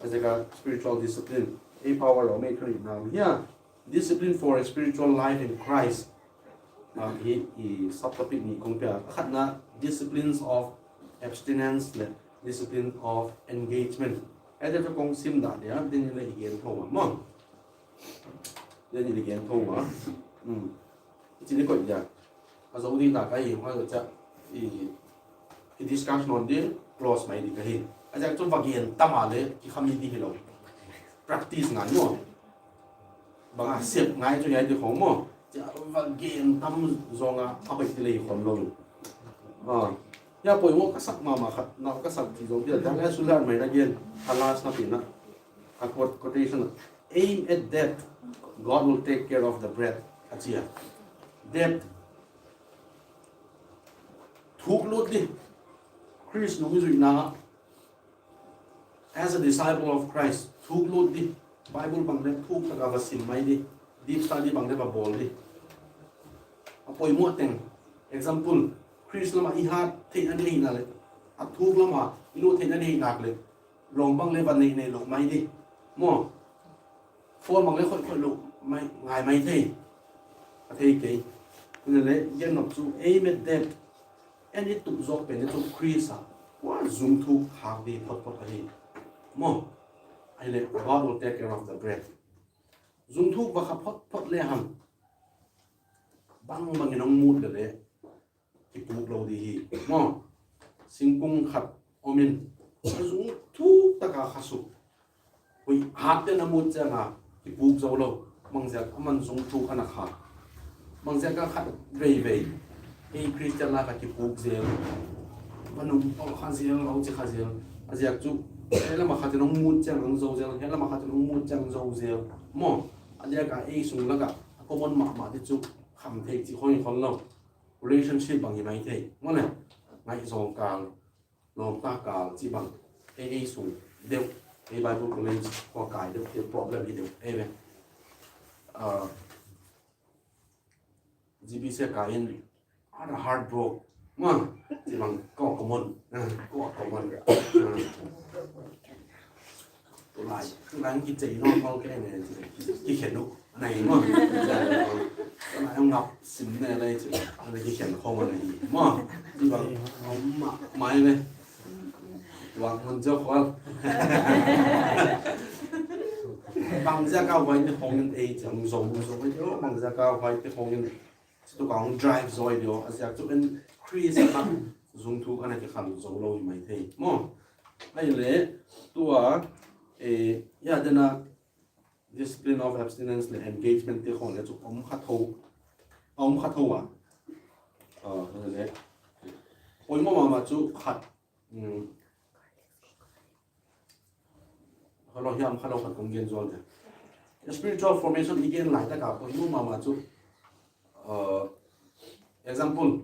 A ziak a spiritual discipline. Ei power om ei kari na. Yeah. Discipline for a spiritual life in Christ. Ah, hi, i subtopic nih kong pia. Khatna, disciplines of abstinence leh discipline of engagement. Ei te kong sim dah dia, din le i gen thou maw. Din le i gen thou maw. Hmm. Chih ni koih dia. A zou di na ka hi, huai ka cha, i, i discuss nawn di, close mai di ka hi. A ziak chu va gen tam a leh, kikhami di hilou. Practice ngai maw. Bang a sep ngai chu hiai di khong maw. Chia va gen tam zong a, a hoih di leh khong lou. Ah. Hiai poimoh ka sak mahmah khat, nau ka sak di zong dia, dan a sulan mai na gen, a last na pi na. A quote, quotation. Aim at depth, God will take care of the breadth. A chia. Depth. Thuk lut di. Khrist nungzuihna. As a disciple of Christ. Thuk lut di. Bible bang leh thuk taka va sim mai di. Deep study bang leh va bawl di. A poimoh teng. Example. Khrist lam a i hat theihna di hihna leh. A thuk lam a i lut theihna di hihna leh. Lawng bang leh va nei nei lou mai di. Maw. Phone bang leh khoih khoih lou mai, ngai mai thei. A thei kei. Ina leh, gen nop chu, aim at depth. En i tup zawk pen i tup Khrist a. Huai zung thuk khak di phot phot ahi. Maw. Ahihleh, God will take care of the breadth. Zung thuk va kha phot phot lehang. Bang bang in hong mut leh leh. Kipuk lou di hi. Maw. Singkung khat om in. A zung thuk taka kha suk. Hui, hat te na mut chiang a, kipuk zou lou. Bangziak a man zung thuk ana kha. Bangziak a khat veivei. Ei Christian la ka kipuk zel. Vanum tol kha zel, lau chi kha zel. A ziak chu, hiai lam a khat in hong mut chiang hong zou zel. Hiai lam a khat in hong mut chiang zou zel. Maw, a diak a ei sung lak a, a common mahmah di chu, khamtheih chih khong khol lou. Relationship bang hi maithei. Maw le, ngaihzawng kal. Lawmta kal chih bang, ei, ei sung deuh, ei Bible College khua kai deuh, ei problem hi deuh, ei ve. Ah, G B C kai in, ana heartbroken, maw, chih bang, ko common, ah, ko common. Ah. Tulai, tulai ki chei no kal ke ne, ki khen uh, ana hi maw. Ana hi ngap sim ne lai chu, ana ki khen khong ana hi maw. Chih bang, om ma, mai ve. Tuak mun jo khol. Bangziak a huai te khong in ei chang zong, zong ei, bangziak a huai te khong in. Chituka hong drive zaw hi diam, a ziak chu en Khrist a zung thuk ana kikhal zou lou hi maithei. Maw, ahihleh, tua, eh, ya dena discipline of abstinence le engagement te khong le chu om kha thou, om kha thou a. Ah, le, poimoh mahmah chu khat, mm, Hello, hiam, hello, khat kong gen zual dia. Spiritual formation i gen lai taka poimoh mahmah chu, uh, example,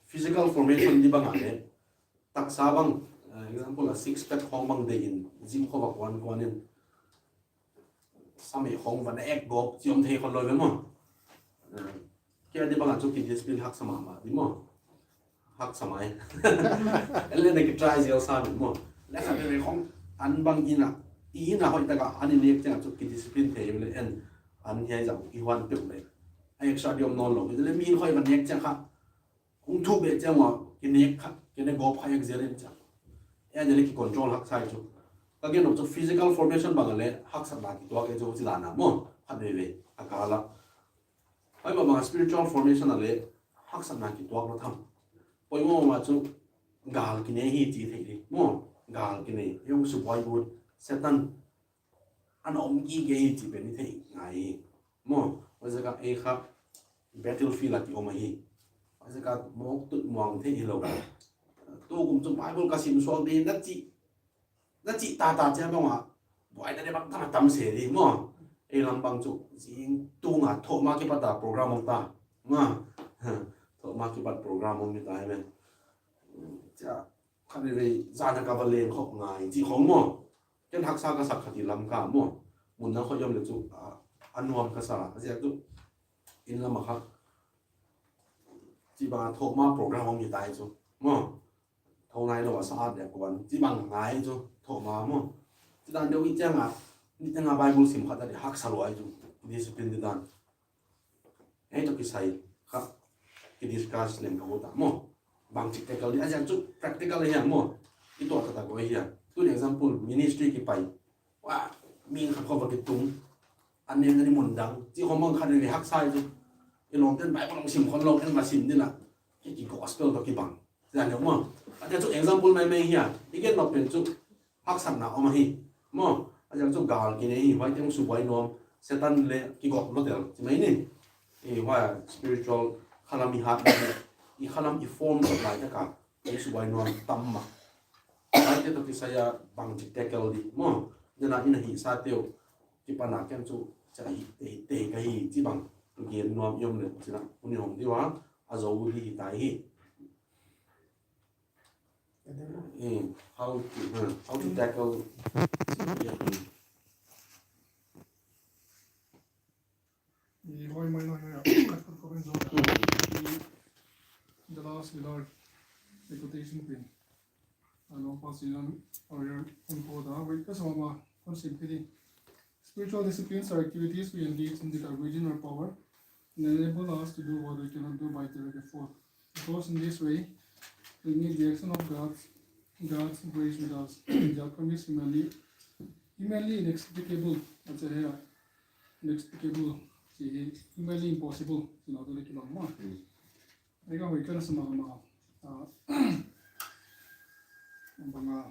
physical formation di bang a le, taksa bang, uh, example a six pack khong bang deihin, gym khong va kuan kuan in, samei khong va na ek gawp chiom thei khol lou ve maw. Uh, Kei a di bang a chu ki discipline haksa mahmah di maw. Haksa mai. Ele na ki try zel sa di maw. Le kha le khong an bang ina. I ina hoih taka an i nek chiang chu ki discipline thei le en. An hiai zau i huan peuh le. A extra di om nawn lou. Le mi in hoih va nek chiang kha. Hong thuk beh chiang ua ki nek kha. Ki nek gawp kha ek zel in chiang. E le ki control haksa chu. Ka gen chu physical formation bang le haksatna kituak e chu chi dan a maw. Khat veivei. A kal a. Huai mahmah spiritual formation a le haksatna kituak lou tham. Poimoh mahmah chu gal kine hi chi thei di. Maw, gal kine. Hong subuai ut. Satan ana om gige hi chi pen i thei ngai hi. Maw, huaiziak a ei kha battlefield a ki om ahi. Huaiziak a mawk tut muang thei hilou. Tukum chu Bible ka sim suak di na chi Na chih tata chiang bang a, buaina di bang tam tam se di maw. Ei lam bang chu, zing tung a thawh ma kipat a program om ta. Maw, thawh ma kipat program om hi ta hi ve. Chia, khat veivei, zan a ka va leng khop ngai, chih khong maw. Ken haksa ka sak kha ti lam ka maw. Mun na khong om le chu, a, a nuam ka sa, a ziak chu, inn lam a kha. Chih bang a thawh ma program om hi ta hi chu. Maw. Thou nai lou a sa at dia kuan. Chih bang ngai chu, thawh ma maw. Chih dan deuh i chiang a, ni chiang a Bible sim khat a di haksa lou ai chu. Discipline di dan. Ei toh kisai kha. Ki discuss leng ka hou ta maw. Bangchik tackle di a ziak chu practical hi a maw. I tuah taktak hi a. Tun example, ministry ki pai. Wa, mi khat khong va kitung. An nen ani mun dang. Chih khong bang khat ni haksa ai chu. I lawmte'n Bible hong sim khol lou, en va sim di na. Ki, ki gospel toh kibang. Zan deuh maw. A dia chu example maimai hi a. I gen nop pen chu haksatna om ahi. Maw. A dia chu gal kine hi. Huai teng subuai nuam. Satan le kigawp lou tel. Chi mai ni. I huai spiritual khalam i hat. I khalam i form lai taka. Ei subuai nuam tam mah. Huaite toh kisai a bangchik tackle di. Maw, nena ina hihsa teuh. Kipan a ken chu, chia hi, te, te ka hi, chih bang. Tu gen nuam i om le, chih na, uni hong di ua, a zou di hi ta hi. Eh, how to, huh, how to tackle. I hoi mai na ya, kat kat ko ben zo. I, the last Willard, the quotation pin. A lawmpa Sinan Warrior hon quote a, wait, ka sa ma, hon sim kiri. Spiritual disciplines are activities we engage in that are within our power and enable us to do what we cannot do by direct effort. Because in this way, we need the action of God's, God's grace with us. The outcome is humanly, humanly inexplicable. That's a here. Inexplicable. Chih hi humanly impossible. Chih na tu le kibang maw. Hmm. Ei ka hoih ka na sa mahmah. Ah, bang a.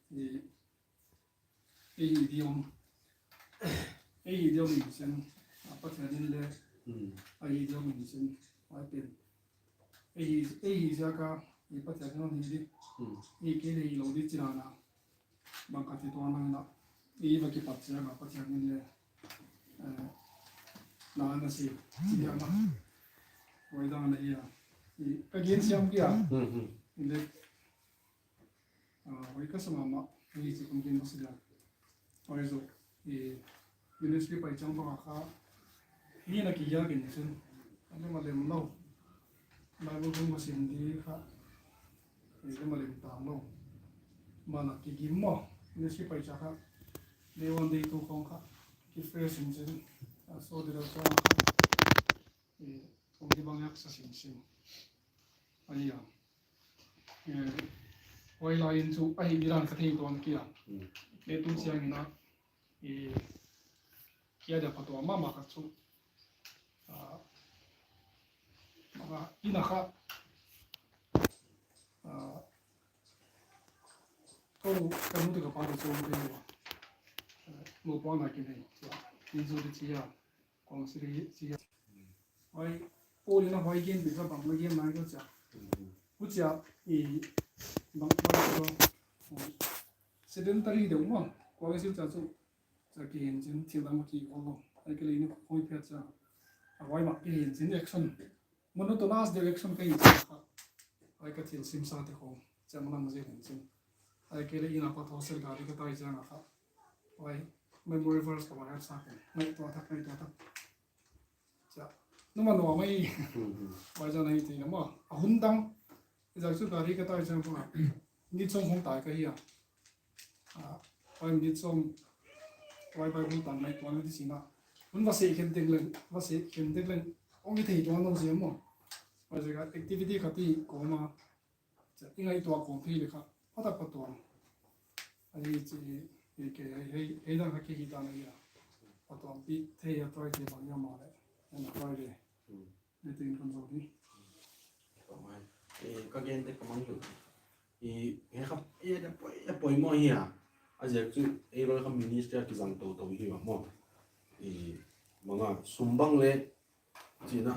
I, i idiom, i idiom in sen, a Pathian in le, Hmm. a idiom in sen, a pen. I, i ziak a, i Pathian in hi di. Hmm. I kei le i lou di chih dan a. Bang ka chih tuan nang na. I va kipat ziak a Pathian in le. Eh, na na si, si dia na. Huai dan na ia. I, ka gen siam kia. Hmm, hmm. I le, Ah, huai ka sa mahmah, huai chih kon gen masa dia. Huai zoh, eh, ministry paichang bang a kha, mi na kiya gen chun, a lem a lem lou. Bible bung ma sim di kha, eh, lem a lem tam lou. Mana kigim maw, ministry paichang kha, day one day two khong kha, ki fresh in chun, ah, so di lou sa kha, eh, kong di bang yak sa sim sim. Ai ya. Eh, huai lai in chu a hi di dan ka thei tuan kia. Hmm. Le tu chiang in a, eh, kia dia pha tuam mahmah kha chu. Ah, mah in a kha, ah, ko ka nu te ka pa te chu om thei ua. Eh, mo pa na ki nei. Chia. In zu di chia. Kong siri chia. Huai, Paul in a huai gen bik a bang na gen nai ko chia. Huchia, i, bang, bang, bang, sedentary deuh maw. Kua ka sil chia chu, chia kihen chin, thil dang ki ko lo. Ai ke le ni koi pia chia. A huai mah kihen chin action. Monotonous deuh action ka hi chia kha. Ai ka thil sim sa te khong. Chia manang zel hen chin. Ai ke le in a pa thou sel gari ka tai chia nga kha. Huai, memory verse ka va het sa ken. Ngaihtuah thak, ngaihtuah thak. Chia, numa nua mai. Hmm, hmm. Huai zan ahi thei na maw. A hun dang. I zak chu gari ka tai chiang pha. Ni chong hong tai ka hi a. Ah, huai ni chong. Huai Bible tang mai tuan di sina. Hun va se khen dek leng, va se khen dek leng. Ong i thei tuan lo sia maw. Huai zek a activity khat i kawm a. Chia, i ngaihtuah kawm thei le kha, pha tak pha tuam. Ahi chi, i ke, hei, hei, hei dan kha ki hi dan ahi a. Pha tuam pi thei a try thei bang ia mah le. Ana try le. Hmm. Ni tin kon zo di. Ka mai. Eh, ka gen te ka mang tu. I, he kha, eh, da poi, da poi maw hi a. A ziak chu, eh, loi kha ministry a kizang tou tou hi a maw. I, manga, sum bang le, china,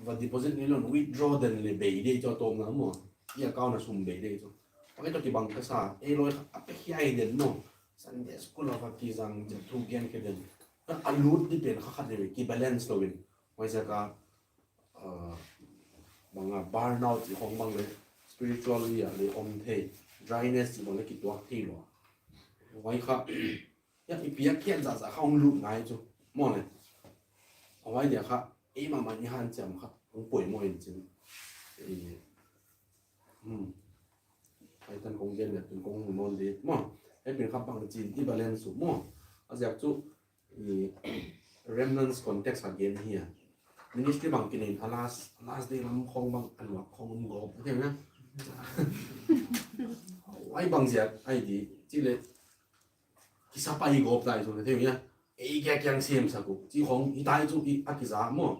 va deposit ni lon withdraw den le bei de chu tawm na maw. I account a sum bei de chu. Huai toh kibang ka sa, ei loi a pe hiai den maw. Sunday school a va kizang chia thu gen khe den. A lut di pen kha khat le ki balance lou in. Huai ziak a, ah, bang a burnout i hong bang le spiritually a le om thei. Dryness i bang le kituak thei lou. Huai kha, Ya, i piak khiat zahzah kha hong lut ngai chu. Maw le. A huai dia kha, ei mahmah i hanciam kha, hong poimoh in chin. I, hmm. Ai tan kong gen le, tun kong hong non de. Maw, ei pen kha bang chin, i balance uh. Maw, a ziak chu, i, remnants context a gen hi a. Ministry bang kinin a last, last day lam khong bang a luak khong um gawp. Thei na. Ai bang ziak, ai di, chi le, kisa pai gawp tai chu, thei na. Ei kia kiang siam sa ku. Chi khong, i tai chu, i a kiza maw.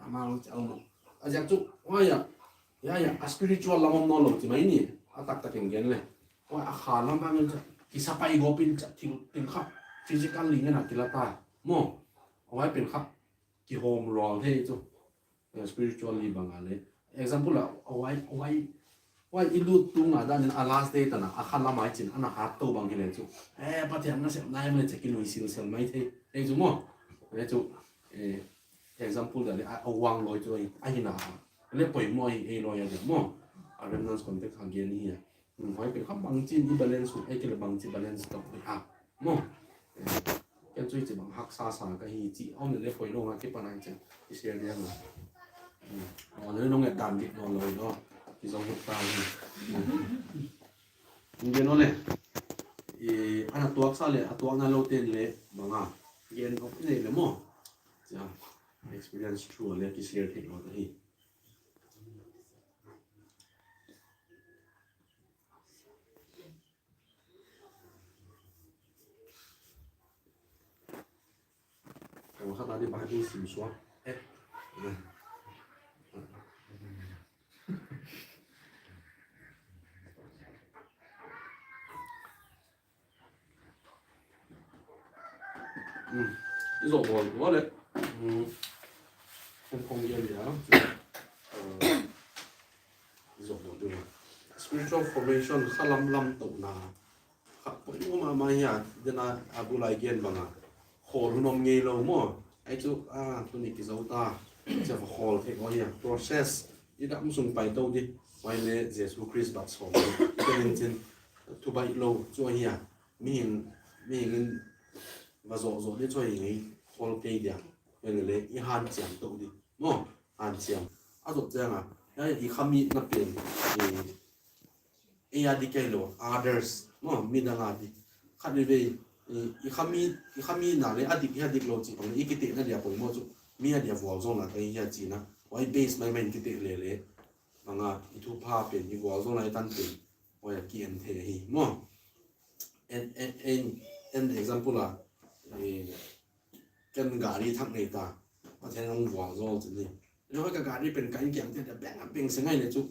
Amau, chi au maw. A ziak chu, huai a, ya, ya, a spiritual lam om nawn lou chi mai ni. A taktak in gen le. Huai a kha lam bang in cha, kisa pai gawp in cha, thil, thil kha, physically ngen a kila ta. Maw. Huai pen kha, kihawm rual thei chu. Eh, spiritually bang a le. Example a, huai, huai, huai i lut tung a dan in a last day tan a, a kha lam ai chin, ana hat tou bang hi le chu. Eh, Pathian nasep nai mai le cha kilui silsel mai thei. Thei chu maw. Le chu, eh, example dan le, a, a uang loi chu ai, a hi na. Le poimoh ai, ei loi a de maw. A remnants context a gen hi a. Hmm, huai pen kha bangchin i balance uh, ei kile bangchi balance tou di ha. Maw. Eh, ken chu i chi bang haksa sa ka hi chi, om le le poimoh nga ki panang chen. I share dia nga. Hmm, om le nong et dan dik nawn lou no. Ki zong hut ta hi. Hmm. Nge no le. Eh, ana tuak sa le, a tuak na lou ten le, bang a. Gen ok nei le maw. Chia, experience through le ki share thei lou ta hi. Kau khat a di Bible sim suak. Eh. Zoh bawl bawl le. Hmm. Kan khong gen dia. Eh, zoh bawl ding. Spiritual formation kha lam lam touhna. Kha poimoh mahmah hia, dena a bu lai gen banga. Khawl hun om ngei lou maw. Ai chu, ah, tuni kizou ta. Chia va khawl thei ko hia. Process. I dam sung pai tou di. Huai le Jesu Christ bat sawm. Ken in chin. Thu baih lou chu hia. Mihing, mihing in va zoh zoh di chu hi ngei. Khawl kei dia. Huai le i hanciam tou di. Maw, hanciam. A zoh chiang a. Hia i khamitna pen. I, ei a dik kei lou, others, maw, midang a dik. Khat vei vei, i, i khami, i khamitna le a dik, a dik lou chih bang, i kitehna dia poimoh chu. Mi a dia vualzawlna ka hia chihna. Huai base maimai in kiteh lele. Banga, i thupha pen, i vualzawlna i tan pen. Huai a ki-en thei hi, maw. En, en, en, en example a, eh, ken gari thak nei ta. Pathian hong vualzawl chih ni. Huai ka gari pen ka inn kiang te dia beng, beng se ngai le chu.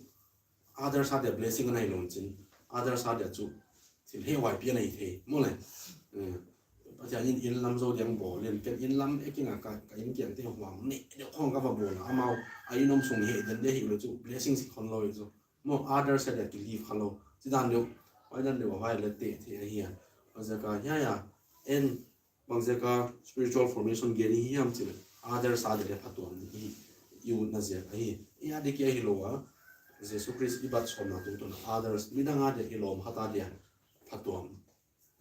Others a dia blessing a nei lou chin. Others a dia chu. Thil hehhuai pi a nei thei. Maw le. Eh, Pathian in inn lam zou diang bawl in. Ken inn lam e kinga ka, ka inn kiang te huang nei. Dia khong ka va bawl a. Amau, a inn om sung heh den de hi lou chu. Blessing si khon lou chu. Maw others a dia ki leave kha lou. Chi dan deuh. Huai dan deuh huai le te, te a hia. Huaiziak a hia hia. En Bangziak a spiritual formation gen i hiam chih leh, others a dia leh phatuam i, i utna ziak ahi. I a dik i hilou a, Jesu Christ i bat sawmna tungtawn a others, midang a dia i lawm khat a dia phatuam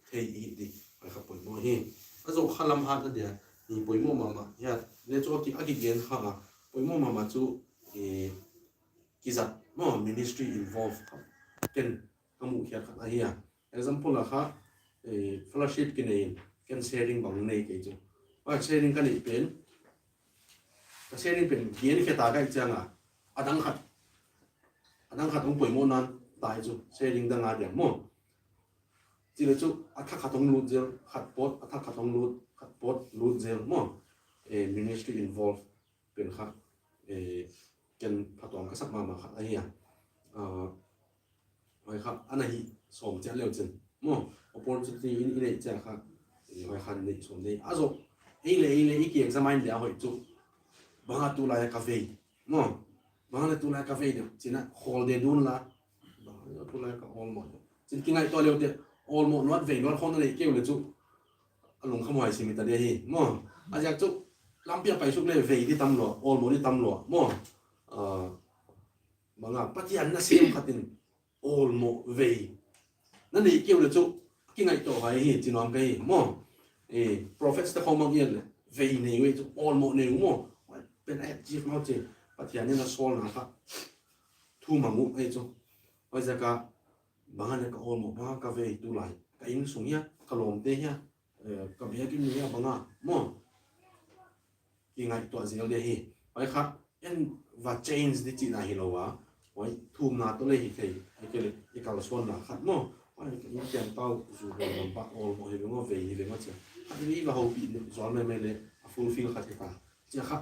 thei i di, huai kha poimoh hi. A zoh kha lam hatna dia, i poimoh mahmah, hia, le chu a ki, a kigen kha a, poimoh mahmah chu, eh, kizat, maw, ministry involve kha. Ken, ka muh khiak khat ahi a. Example a kha, eh, fellowship kinei in, ken sharing bang nei kei chu. Huai sharing ka neih pen, ka sharing pen gen khe ta ka hih chiang a, a dang khat, a dang khat hong poimoh nan tai chu, sharing dang a diam maw. Chi le chu, a thak khat hong lut zel, khat pawt, a thak khat hong lut, khat pawt lut zel maw. Eh, ministry involve pen kha, eh, ken phatuam ka sak mahmah khat ahi a. Ah, huai kha, ana hih sawm chiat leu chin. Maw, opportunity in, i neih chiang kha, eh, huai kha neih sawm nei. A zoh, ei le, ei le, i ki examine dia hoih chu. Bang a tulai ka vei. Maw, bang a tulai ka vei deuh. Chihna, khawl de dun la. Bang a tulai ka awlmoh deuh. Chin kingaihtuah leu te, awlmoh nuat vei nuat khong na neih kei uleh chu. A lungkham huai sim i ta dia hi. Maw, a ziak chu, lampi a pai suk le vei di tam lua, awlmoh di tam lua. Maw, ah, bang a, Pathian na sem khat in, awlmoh vei. Na neih kei uleh chu, kingaihtuah huai hi, chi nuam ka hi. Maw, eh, prophets te khong mang ian le, vei nei uh ei chu, awlmoh nei uh maw. Pen a achieve maw chi, Pathian in a sawlna kha. Thu mang uh ei chu. Huaiziak a, bang a le ka awlmoh, bang a ka vei tulai. Ka inn sung hia, ka lawmte hia, eh, ka biakin hia bang a, maw. Kingaihtuah zel dia hi. Huai kha, en va change di chihna hilou a. Huai thumna toh le hi thei. Ahihkeileh, i kalsuanna khat maw. Huai, ka inn kiang pau, zu hei lam pa, awlmoh hi veng aw, vei hi veng aw chia. Khat hi va houpih zual maimai le, a fulfill khat hi ta. Chia kha,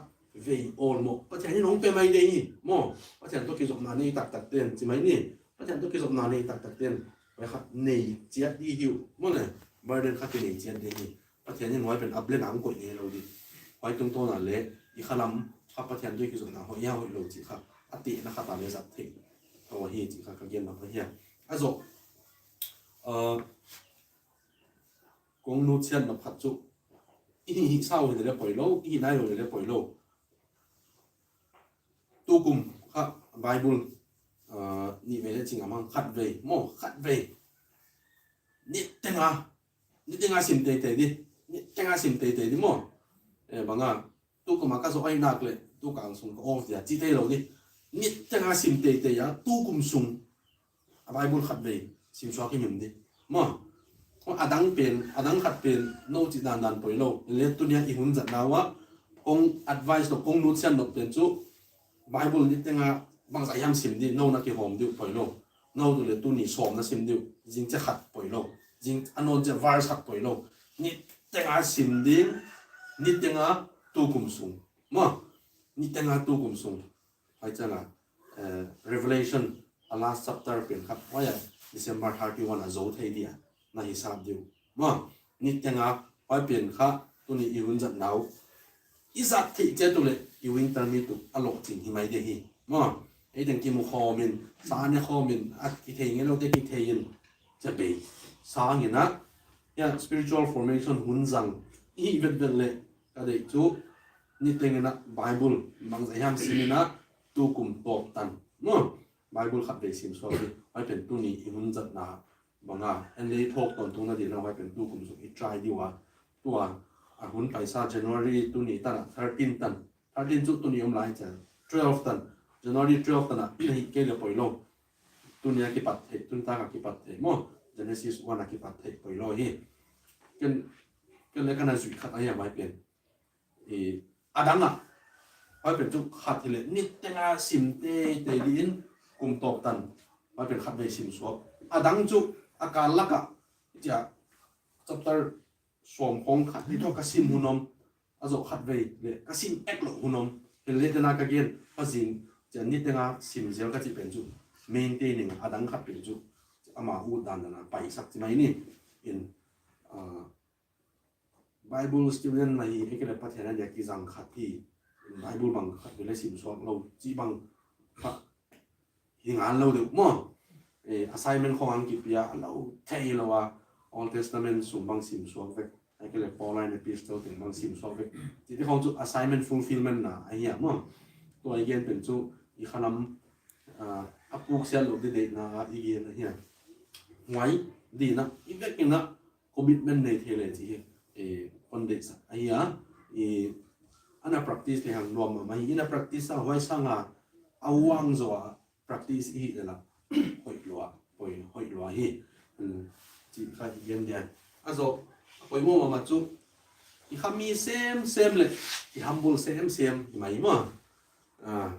vei awlmoh. Pathian in hong pe mai de hi. Maw, Pathian toh kizopna nei taktak ten, chi mai ni. Pathian toh kizopna nei taktak ten. Huai kha, nei chiat di hi uh. Maw le, burden kha kinei chiat di hi. Pathian in huai pen a blank a hong koih ngei lou di. Huai tungtawn a le, i khalam, kha Pathian toh kizopna hoih hia hoih lou chih kha, a tehna khat a le zat theih. Aw hi chih kha ka gen nop ahi a. A zoh, uh, kong nutsiat nop khat chu, i hih sa uh hi le poi lou, i hih nai uh hi le poi lou. Tukum kha Bible, uh, nih vei le ching a mang khat vei, maw khat vei. Niteng a, niteng a sim teitei di, niteng a sim teitei di maw. Eh, bang a, tukum a ka zoh ahihnak leh, tukal sung ka off dia, chi thei lou di. Niteng a sim teitei a, tukum sung. A Bible khat vei, sim suak i him di. Maw. A dang pen, a dang khat pen, nou chih dandan poi lou. Le tunia i hun zatna ua, kong advice toh, kong nutsiat nop pen chu, Bible niteng a bangzah hiam sim di, nou na kihawm di uh poi lou. Nou tu le tuni sawm na sim di uh, zingchiang khat poi lou. Zing a nawn chiang verse khat poi lou. Niteng a sim di, niteng a tukum sung. Maw, niteng a tukum sung. Huai chiang a, eh, Revelation a last chapter pen kha, huai a December thirty-one a zou thei dia, na hisap di uh. Maw, niteng a, huai pen kha, tuni i hun zatna uh i zat theih chiat uleh i winter meet uh a lohching hi mai di hi. Maw, ei teng kimu khawm in, sa ne khawm in, a kithei ngeilou te kithei in, chia bei sang in a, hiai spiritual formation hun zang i hih vetvet leh ka deih chu niteng in a Bible bangzah hiam sim in a, tukum tawp tan, maw, Bible khatvei sim suak di. Huai pen tuni i hun zatna bang a, en leh i phawk tawntungna ding in a, huai pen tukum sung i try di ua. Tua a hun paisa January tuni tan a, thirteen tan. Thirteen chu tuni om lai chia, twelve tan. January twelve tan a, na hih kei leh poilou. Tuni a kipat theih, tuni tak a kipat theih maw, Genesis one a kipat theih poilou hi. Ken, ken leh ka na zuih khat ahi a, huai pen, i, a dang a, huai pen chu khat hileh niteng a sim teitei di in, kum tawp tan, huai pen khatvei sim suak. A dang chu a kal lak a, chia, chapter sawm khawng khat ni toh ka sim hun om, a zoh khatvei leh ka sim ek louh hun om. Hileh tena ka gen, pa zing, chia niteng a sim zel ka chih pen chu, maintaining a dang khat pen chu, ama utdan dan a paisak chi mai ni. In, ah, Bible student na hi, ei kei leh Pathian a dia kizang khat hi. Bible bang khat vei leh sim suak lou, chih bang kha hi ngal lou deuh maw. Eh, assignment khawng a kipia lou theilou a, Old Testament sung bang sim suak vek. Ei kei leh Pauline epistle teng bang sim suak vek. Chihte khawng chu assignment fulfillment na ahi a maw. Tua i gen pen chu i khalam, ah, a puk siat lou di deihna a i gen ahi a. Huai di in a, i vek in a, commitment nei thei leh chih hi, eh, kon deihsak ahi a, eh, ana practice lehang nuam mahmah hi. Ina practice a, huai sang a, a uang zaw a practice i hih leh lah, hoih lua, poi, hoih lua hi. Hmm, chih kha i gen dia. A zoh, a poimoh mahmah chu, i khami semsem leh, i humble semsem, i mai maw. Ah,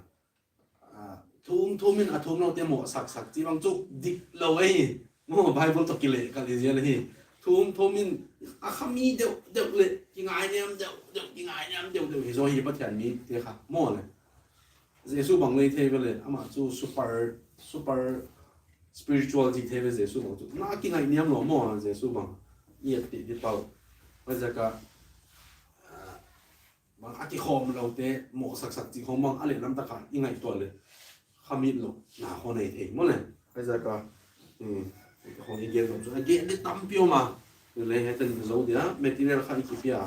ah, thum thum in a thum lou te mohsaksak chih bang chu dik lou ei. Maw, Bible toh kilehkal i zel hi. Thum thum in a khami deuhdeuh leh kingainiam deuhdeuh, kingainiam deuhdeuh hi zaw hi Pathian mite kha. Maw leh. Jesu bang leh thei ve leh, amah chu super, super spiritual chih thei ve Jesu bang chu. Na kingainiam lou maw Jesu bang. I et di pau. Huaiziak a, ah, bang a kikhawm lou te, mohsaksak chih khawng bang, a lehlam tak a i ngaihtuah leh, khamit louhna khawng nei thei maw leh. Huaiziak a, hmm, khawng i gen lou chu, a gen di tampi om a. Leh hiai tan zou dia, material kha i kipia,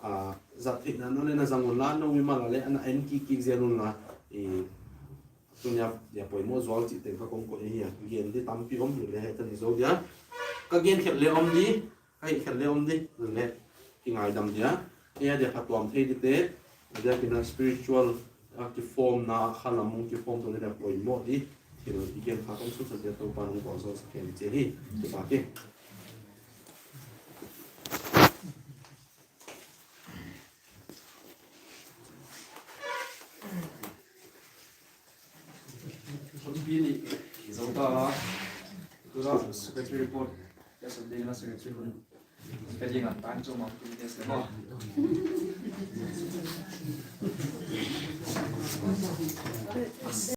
ah, zat theihna na leh na zang un la, na mimal a leh, ana en kikkik zel un la, i, tuni a dia poimoh zual chih teng kha kong koih ahi a, gen di tampi om, leh hiai tan zou dia. Ka gen khelh leh om di, Ka hih khelh leh om di, leh kingaidam dia. Ei a dia phatuam thei di te, a dia kina spiritual a kiform na kha lam hong kiform tou leh dia poimoh di. Thil i gen kha kong sut sak dia Toupa'n hong vualzawl sak hen di chih hi. Kipak e. Hun pi nih zou ta a, tua secretary report, ya, Sunday na secretary hun. Ka ding a tan chu mang kin test le maw.